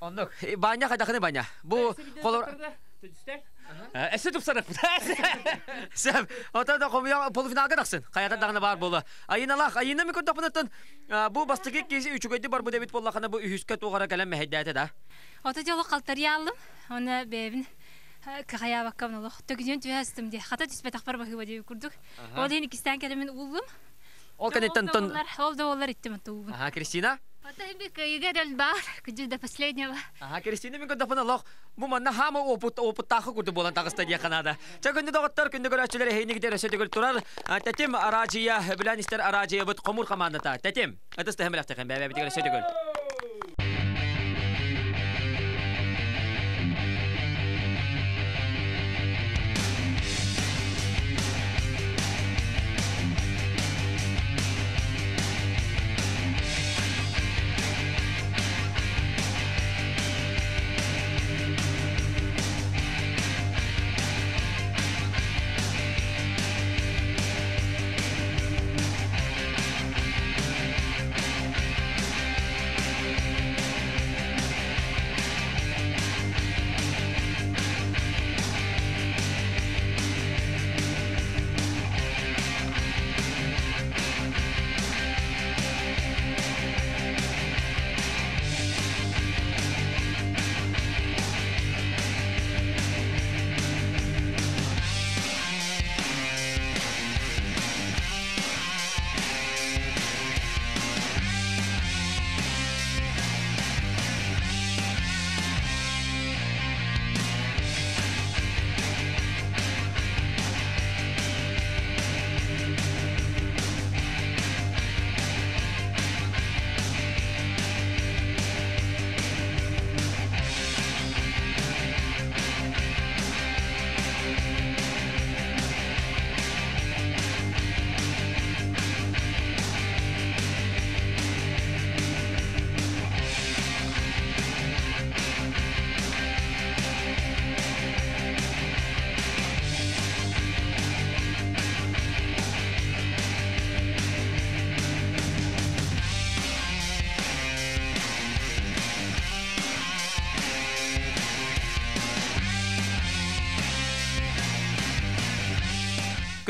Оннук. Баня кайдахыны баня. Бу колобра Эссе тупсарык. Сәм, ота да комуя полуфиналга тахсын. Каятан дагына бар болу. Айыналах, айына ми көрдөк бу бастыгы кези үчүгөйдү бар бу дебит боллахана бу үһүскө тугара калам мехеддәте да. Ота жолу калтарыялым. Оны бэбин кахая баккам олох. Төгүнөн түһәстим ди. Хата түспә тахпар бахыба дип күрдүк. Ол ден икистән кәлемен уллум. Ол кенеттен тон. Ол да олар иттем туубун. Аха, Кристина? Ота хим бир кыйыгар бар, күжү до последнего. Аха, Кристина мен көндө олох. Бу манна хама опыт опыттахы күрдү болан тагыста дия канада. Ча күндү доготтор күндү көрөчүлөр хейнигдер өсө турар. Тетим аражия билан истер аражия бут комур командата. Тетим. Атыс тахмел бәбә битигер өсө төгөл.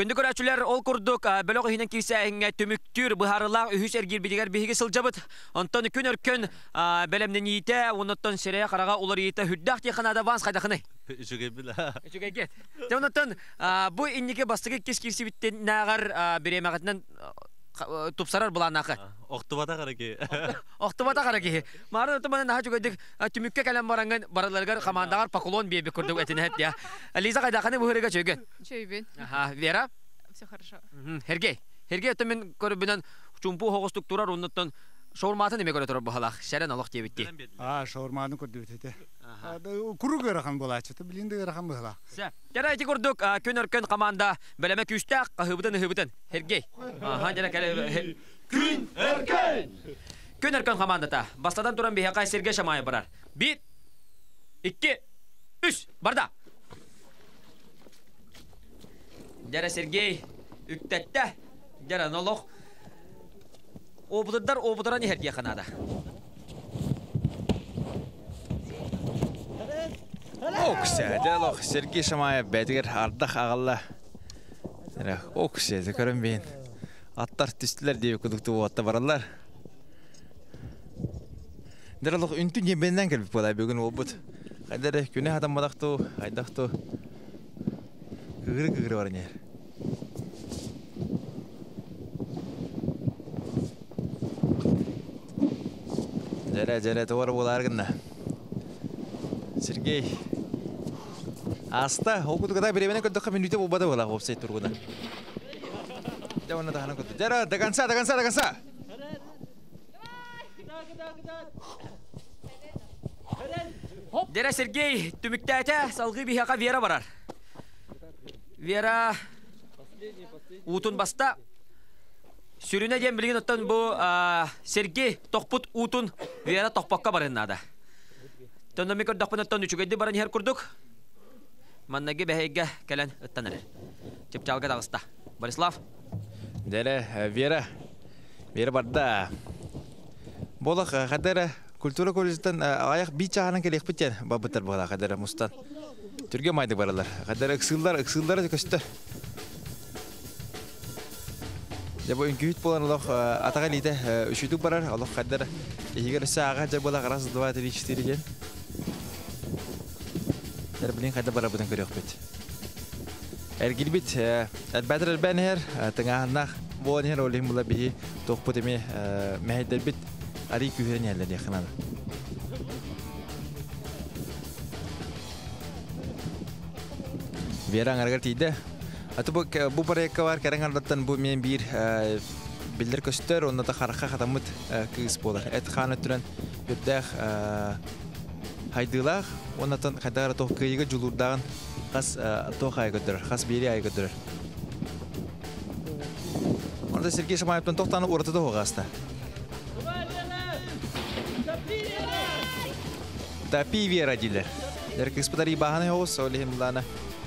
Күндү көрөөччүлэр, ол курдук бөлөх иһинэн киирсээһиҥҥэ түмүктүүр быһаарыылаах үһүс эргиирбитигэр биһиги сылдьабыт. Онтон күн өркөн бэлэмнэниитэ, оннуттан сирэйэ-хараҕа уларыйыыта үрдээх диэххэ наада Ванс хайдахыный? Үчүгэйбин. Үчүгэйгит. Дьэ оннуттан бу инники бастакы иккис киирсибиттинээҕэр бириэмэҕитинэн тупсарар былааннаахы. Охтубатах эрэ киһи. Охтубатах эрэ киһи. Маарын отуманан наһаа үчүгэйдик түмүккэ кэлэн бараҥҥын барыларыгар хамаандаҕар поклон биэрбит курдук этинэһэт я. Лиза хайдаханы быһырыга чөйгөн? Чөйбүн. Аха, Вера? Все хорошо. Хергей. Хергей өттө мин көрбүнэн чумпу оҕустук турар оннуттан шаурматын эме көрө турар баһалаах. Шәрен олох диэбитти. А, шаурманы көрдүбүт этэ. Курук ыарахан буолааччы, билин да ыарахан быһылаах. Дьэ, ити курдук күн өркөн команда бэлэмэ күүстээх, хаһыыбытын ыһыыбытын. Хергей. Аха, дьэ кэле. Күн өркөн! Күн өркөн командата. Бастатан туран биһиэхэ Сергей Шамаев барар. Бир, икки, үс, барда! Дьэрэ Сергей үктэттэ. Дьэрэ нолох. Опытырдар опытыран иһэр диэххэ наада. Окся, дьэ Сергей Шамаев бэйэтигэр ардах аҕалла. Окся, көрөн бейін. Аттар түстүлэр диэбит кудук туотта бараллар. Дьэ олох үнтүн дьиэбинэн кэлбит буолай бүгүн уолбут. Хайда эрэ күнэ хатамматах туу, хайдах туу. Кыгыры-кыгыры баран иһэр. Дьэрэ, дьэрэ, туора буолаар гынна. Сергей Аста, ол курдук ата бириэмэни көрдөххө мүнүүтэ буолбата буолаах уопсай тургуна. Дьэ уонна таһынан көрдө. Дьэ, до конца, до конца, до конца! Дэрэ Сергей түмүктээтэ, салгыы биһиэхэ Вера барар. Вера уутун баста. Сүрүнэ диэн билигин оттон бу Сергей тохпут уутун Вера тохпокко барыан наада. Тонноми көрдөхпүн оттон үчүгэйдик баран иһэр курдук. Маннаги бэһэйгэ кэлэн ыттан эрэр. Чыпчаалга таҕыста. Борислав. Дэрэ, Вера. Вера барда. Болох хадара культура колледжтан аҕайах биир чааһынан кэлиэхпит диэн барбыттар буолаа хадара мустан. Түргэн майдык баралар. Хадара ыксыыллар, ыксыыллара көстөр. Дьэ бу үҥкүүһүт буолан олох атаҕа илиитэ үчүгдүк барар, олох хайдар иһигэр өссө ааҕа дьэ буолах раз, два, три, четыре диэн. Дэр билин хайда барарбытын көрүөхпүт. Эргилбит элбээтэр элбээн иһэр, тыҥааһыннаах буолан иһэр, ол иһин була биһи туохпут эми мэһэйдэрбит арый күүһүрэн иһэллэр диэххэ наада. Вера аҥарыгар тиийдэ. Аты бу, бу проекка бар кэрэҥ ардаттан бу мен биир биллэр көстөр, онно да харахха хатаммыт кыыс буолар. Эт хаан өттүнэн үрдээх хайдыылаах, уоннатан хайдах эрэ туох кыайыыга дьулуурдааҕын хас туох аайы көрдөрөр, хас биири аайы көрдөрөр. Онда Сергей Шамаевтан тохтааны уратыта хуҕааста. Тапи Вера диилэр. Дэр кыыспытар ибааһаны оҕус, ол иһин булаана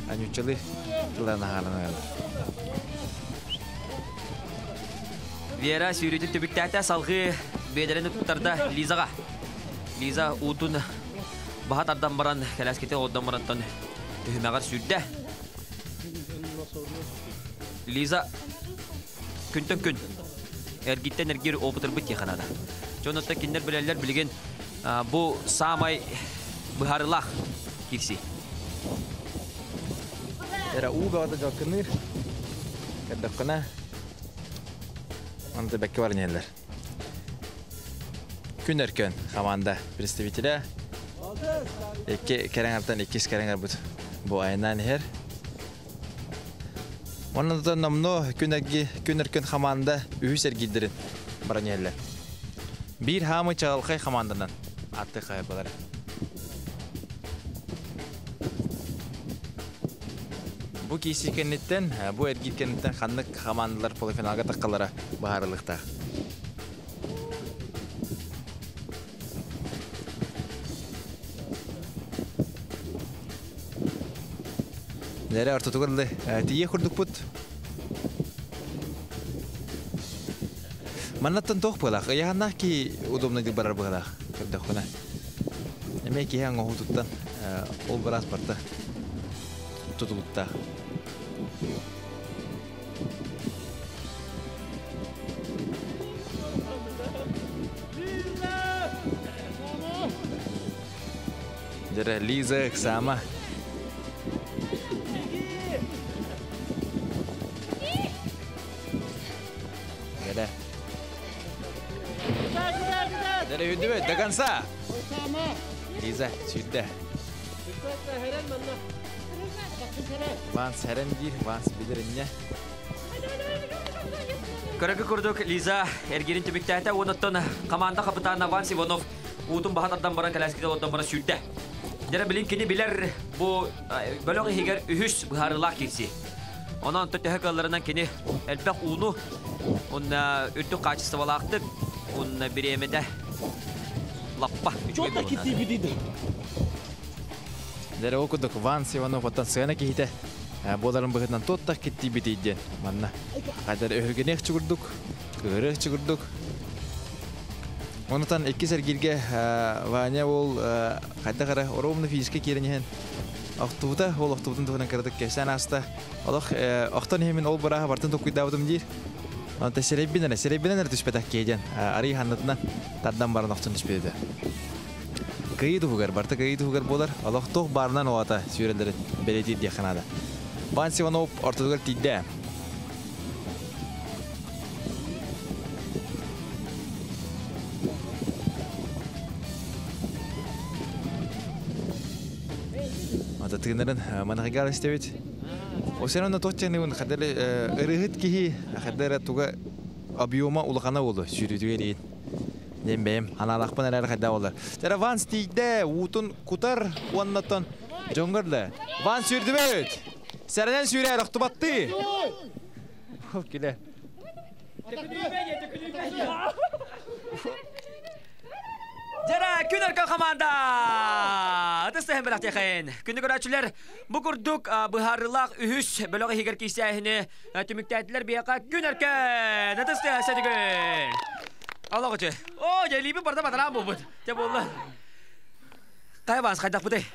анючалы тылларына хаалан Вера сүүрүүтүн түбүктээтэ салгыы биэдэрин туттарда Лизаҕа. Лиза уутун баһа тардан баран, кэлээскитин олордон барантан түһүмэҕэр сүүрдэ. Лиза күнтэн күн эргиттэн эргиир опытырбыт диэхэ наада. Дьон оттон кинилэр билэллэр билигин бу саамай быһаарыылаах киирсии. Эрэ уу бөҕөтө дьалкыныыр. Көрдөххүнэ, онто бэккэ баран иһэллэр. Күн өркөн команда представителя икки кэрэҥ иккис кэрэҥ бу айаннаан иһэр. Онон номно күн эрги күн өркөн команда үһүс эргиирдэрин баран иһэллэр. Биир хаамы чаҕылхай команданан атты хайбалара. Бу киси кэнниттэн, бу эргиир кэнниттэн ханнык командалар полуфиналга таххалара быһаарылыктаах. Нэрэ ортотугар тиийэ курдукпут. Маннаттан туох быһалаах? Ыйаһаннаах ки удобнайдык барар быһалаах көрдөххүнэ. Эмиэ киһи оҥоһуутуттан ол быраас барта тутулуктаах. Дьэрэ Лиза ыксаама. Дьэрэ. Дьэрэ үрдүбүт до конца. Лиза сүүрдэ. Ванс хэрэн диир, Ванс билэр инньэ. Көрөкү курдук Лиза эргирин түмүктээтэ уонуттан команда капитана Ванс Иванов уутун баһа тардан баран кэлээските олордон баран сүүрдэ. Дьэрэ билин кини билэр бу бөлөх иһигэр үһүс быһаарыылаах киирсии. Онон төһө кыалларынан кини элбэх ууну уонна үрдүк хаачыстыбалаахтык уонна бириэмэтэ лаппа үчүгэй буолуон. Дьэрэ ол курдук Ванс Иванов оттон сыана киһитэ буоларын быһыытынан туоттах киттиибитий диэн манна хайдар өһүргэниэх чугурдук, кыһырыах чугурдук. Онутан иккис эргииргэ Ваня ол хайдах эрэ ровно физически киирэн иһэн охтубута, ол охтубутун туһунан кыратык кэпсээн ааста. Олох охтон иһимин ол бырааһа бартын толкуйдаабытым диир. Онто сирэйбин эрэ, сирэйбинэн эрэ түспэтэх киһи диэн арый ханнытынан тардан баран охтон түспүт этэ. Кыайыы туһугар, барыта кыайыы туһугар буолар. Олох туох баарынан оҕото сүүрэллэрин бэлиэтиир диэххэ наада. Ванс Иванов ортотугар тиийдэ. Ата тыынарын маныхыгар истэбит. Осен онно туох диэн хадары ырыһыт киһи хадары туга объема улахана болу сүүрүүтүгэр иин. Диэн бэйэм анаалахпын эрэр хайда болар. Тара Ванс тиийдэ, уутун кутар уоннаттан дьонгор да. Ванс сүүрдүбүт! Сэрэнэн сүүрээр охтубатты! Ол киле. Дьэрэ, күн өркөн команда! Ытыс тэһэн бэлэхтиэхэйин. Күндү көрөөччүлэр, бу курдук быһаарыылаах үһүс бөлөх иһигэр киирсээһини түмүктээтилэр биһиэхэ күн өркөн! Ытыс тэһэ сэтигин! Олоҕучу. Оо, дьэлиибит барда батараан буолбут. Дьэ буолла. Хайа баас хайдахпытый?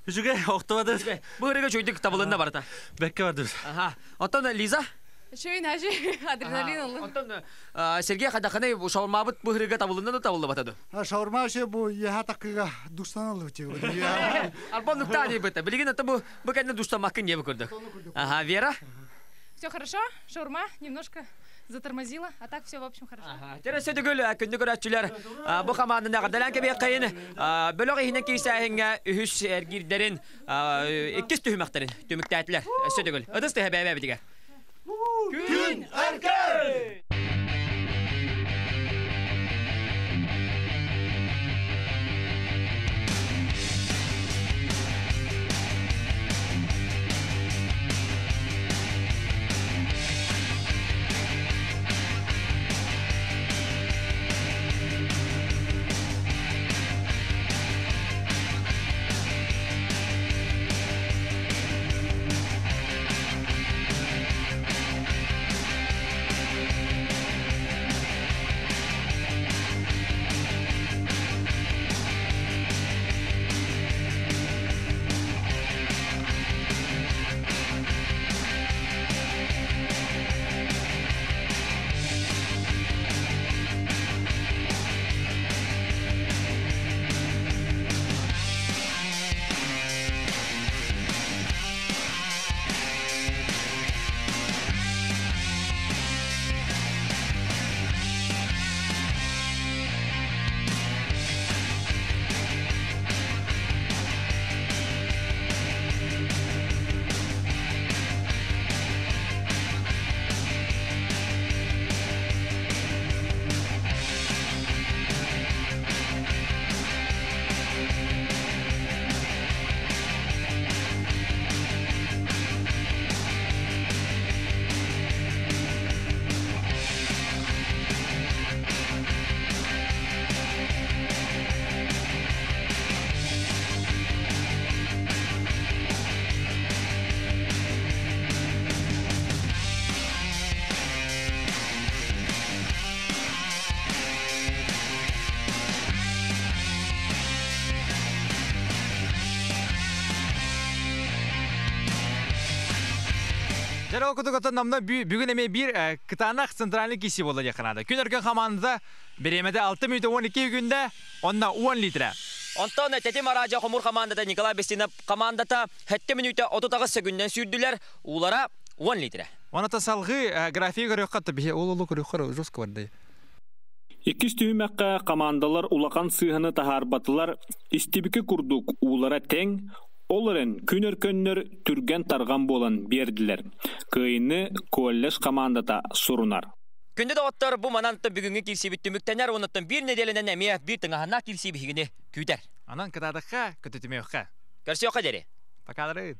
Үчүгэй, охтубады. Бу ырыга үчүгдүк табылынна барыта. Бэккэ бардыбыт. Аха. Оттон Лиза? Үчүгэй, нажи, адреналин олу. Оттон Сергей хайдаххыный шаурмабыт бу ырыга табылынна да табыллыбата ду? Шаурма вообще бу еха такыга душтан алып Арбан нукта дейбит. Билигин это бу бу кэннэ душтамаккын диэби көрдүк. Ага, Вера? Все хорошо, шаурма немножко затормозила, а так все в общем хорошо. Тересе түгүл күндү көрөөччүлэр бу хамаанданы эҕэрдэлээн кэбиэххэйин бөлөх иһинэн киирсээһиҥҥэ үһүс эргиирдэрин иккис түһүмэхтэрин түмүктээтилэр. Өссө төгүл. Ытыс тыһа бэйэ-бэйэбитигэр. Күн Өркөн! Дьэ, ол курдук оттон намна бүгүн эмиэ биир кытаанах центральный киси буолла диэххэ наада. Күн өркөн хамаандата бириэмэтэ 6 мүнүүтэ 12 күндэ, онно 10 литра. Онтон Тэтим Араадьа хомуур хамаандата Николай Бестинов хамаандата 7 мүнүүтэ 38 сөгүннэн сүүрдүлэр. Уулара 10 литрэ. Оната салгыы график көрүөххэ биһи ол олу көрүөххэ жестко барды. Иккис түһүмэххэ командалар улахан сыыһаны таһаарбатылар, истибики курдук уулара тэҥ, ол эрэн күн өркөннөр түргэн тарҕан буолан биэрдилэр. Кыайыыны колледж командата сурунар. Күндү доҕоттор, бу манан бүгүҥҥү киирсиибит түмүктэнэр, онуттан биир нэдиэлэнэн эмиэ биир тыҥаһыннаах киирсии биһигини күүтэр. Онон кытаатахха, көтүтүмүөххэ. Көрсүөххэ диэри. Покалары.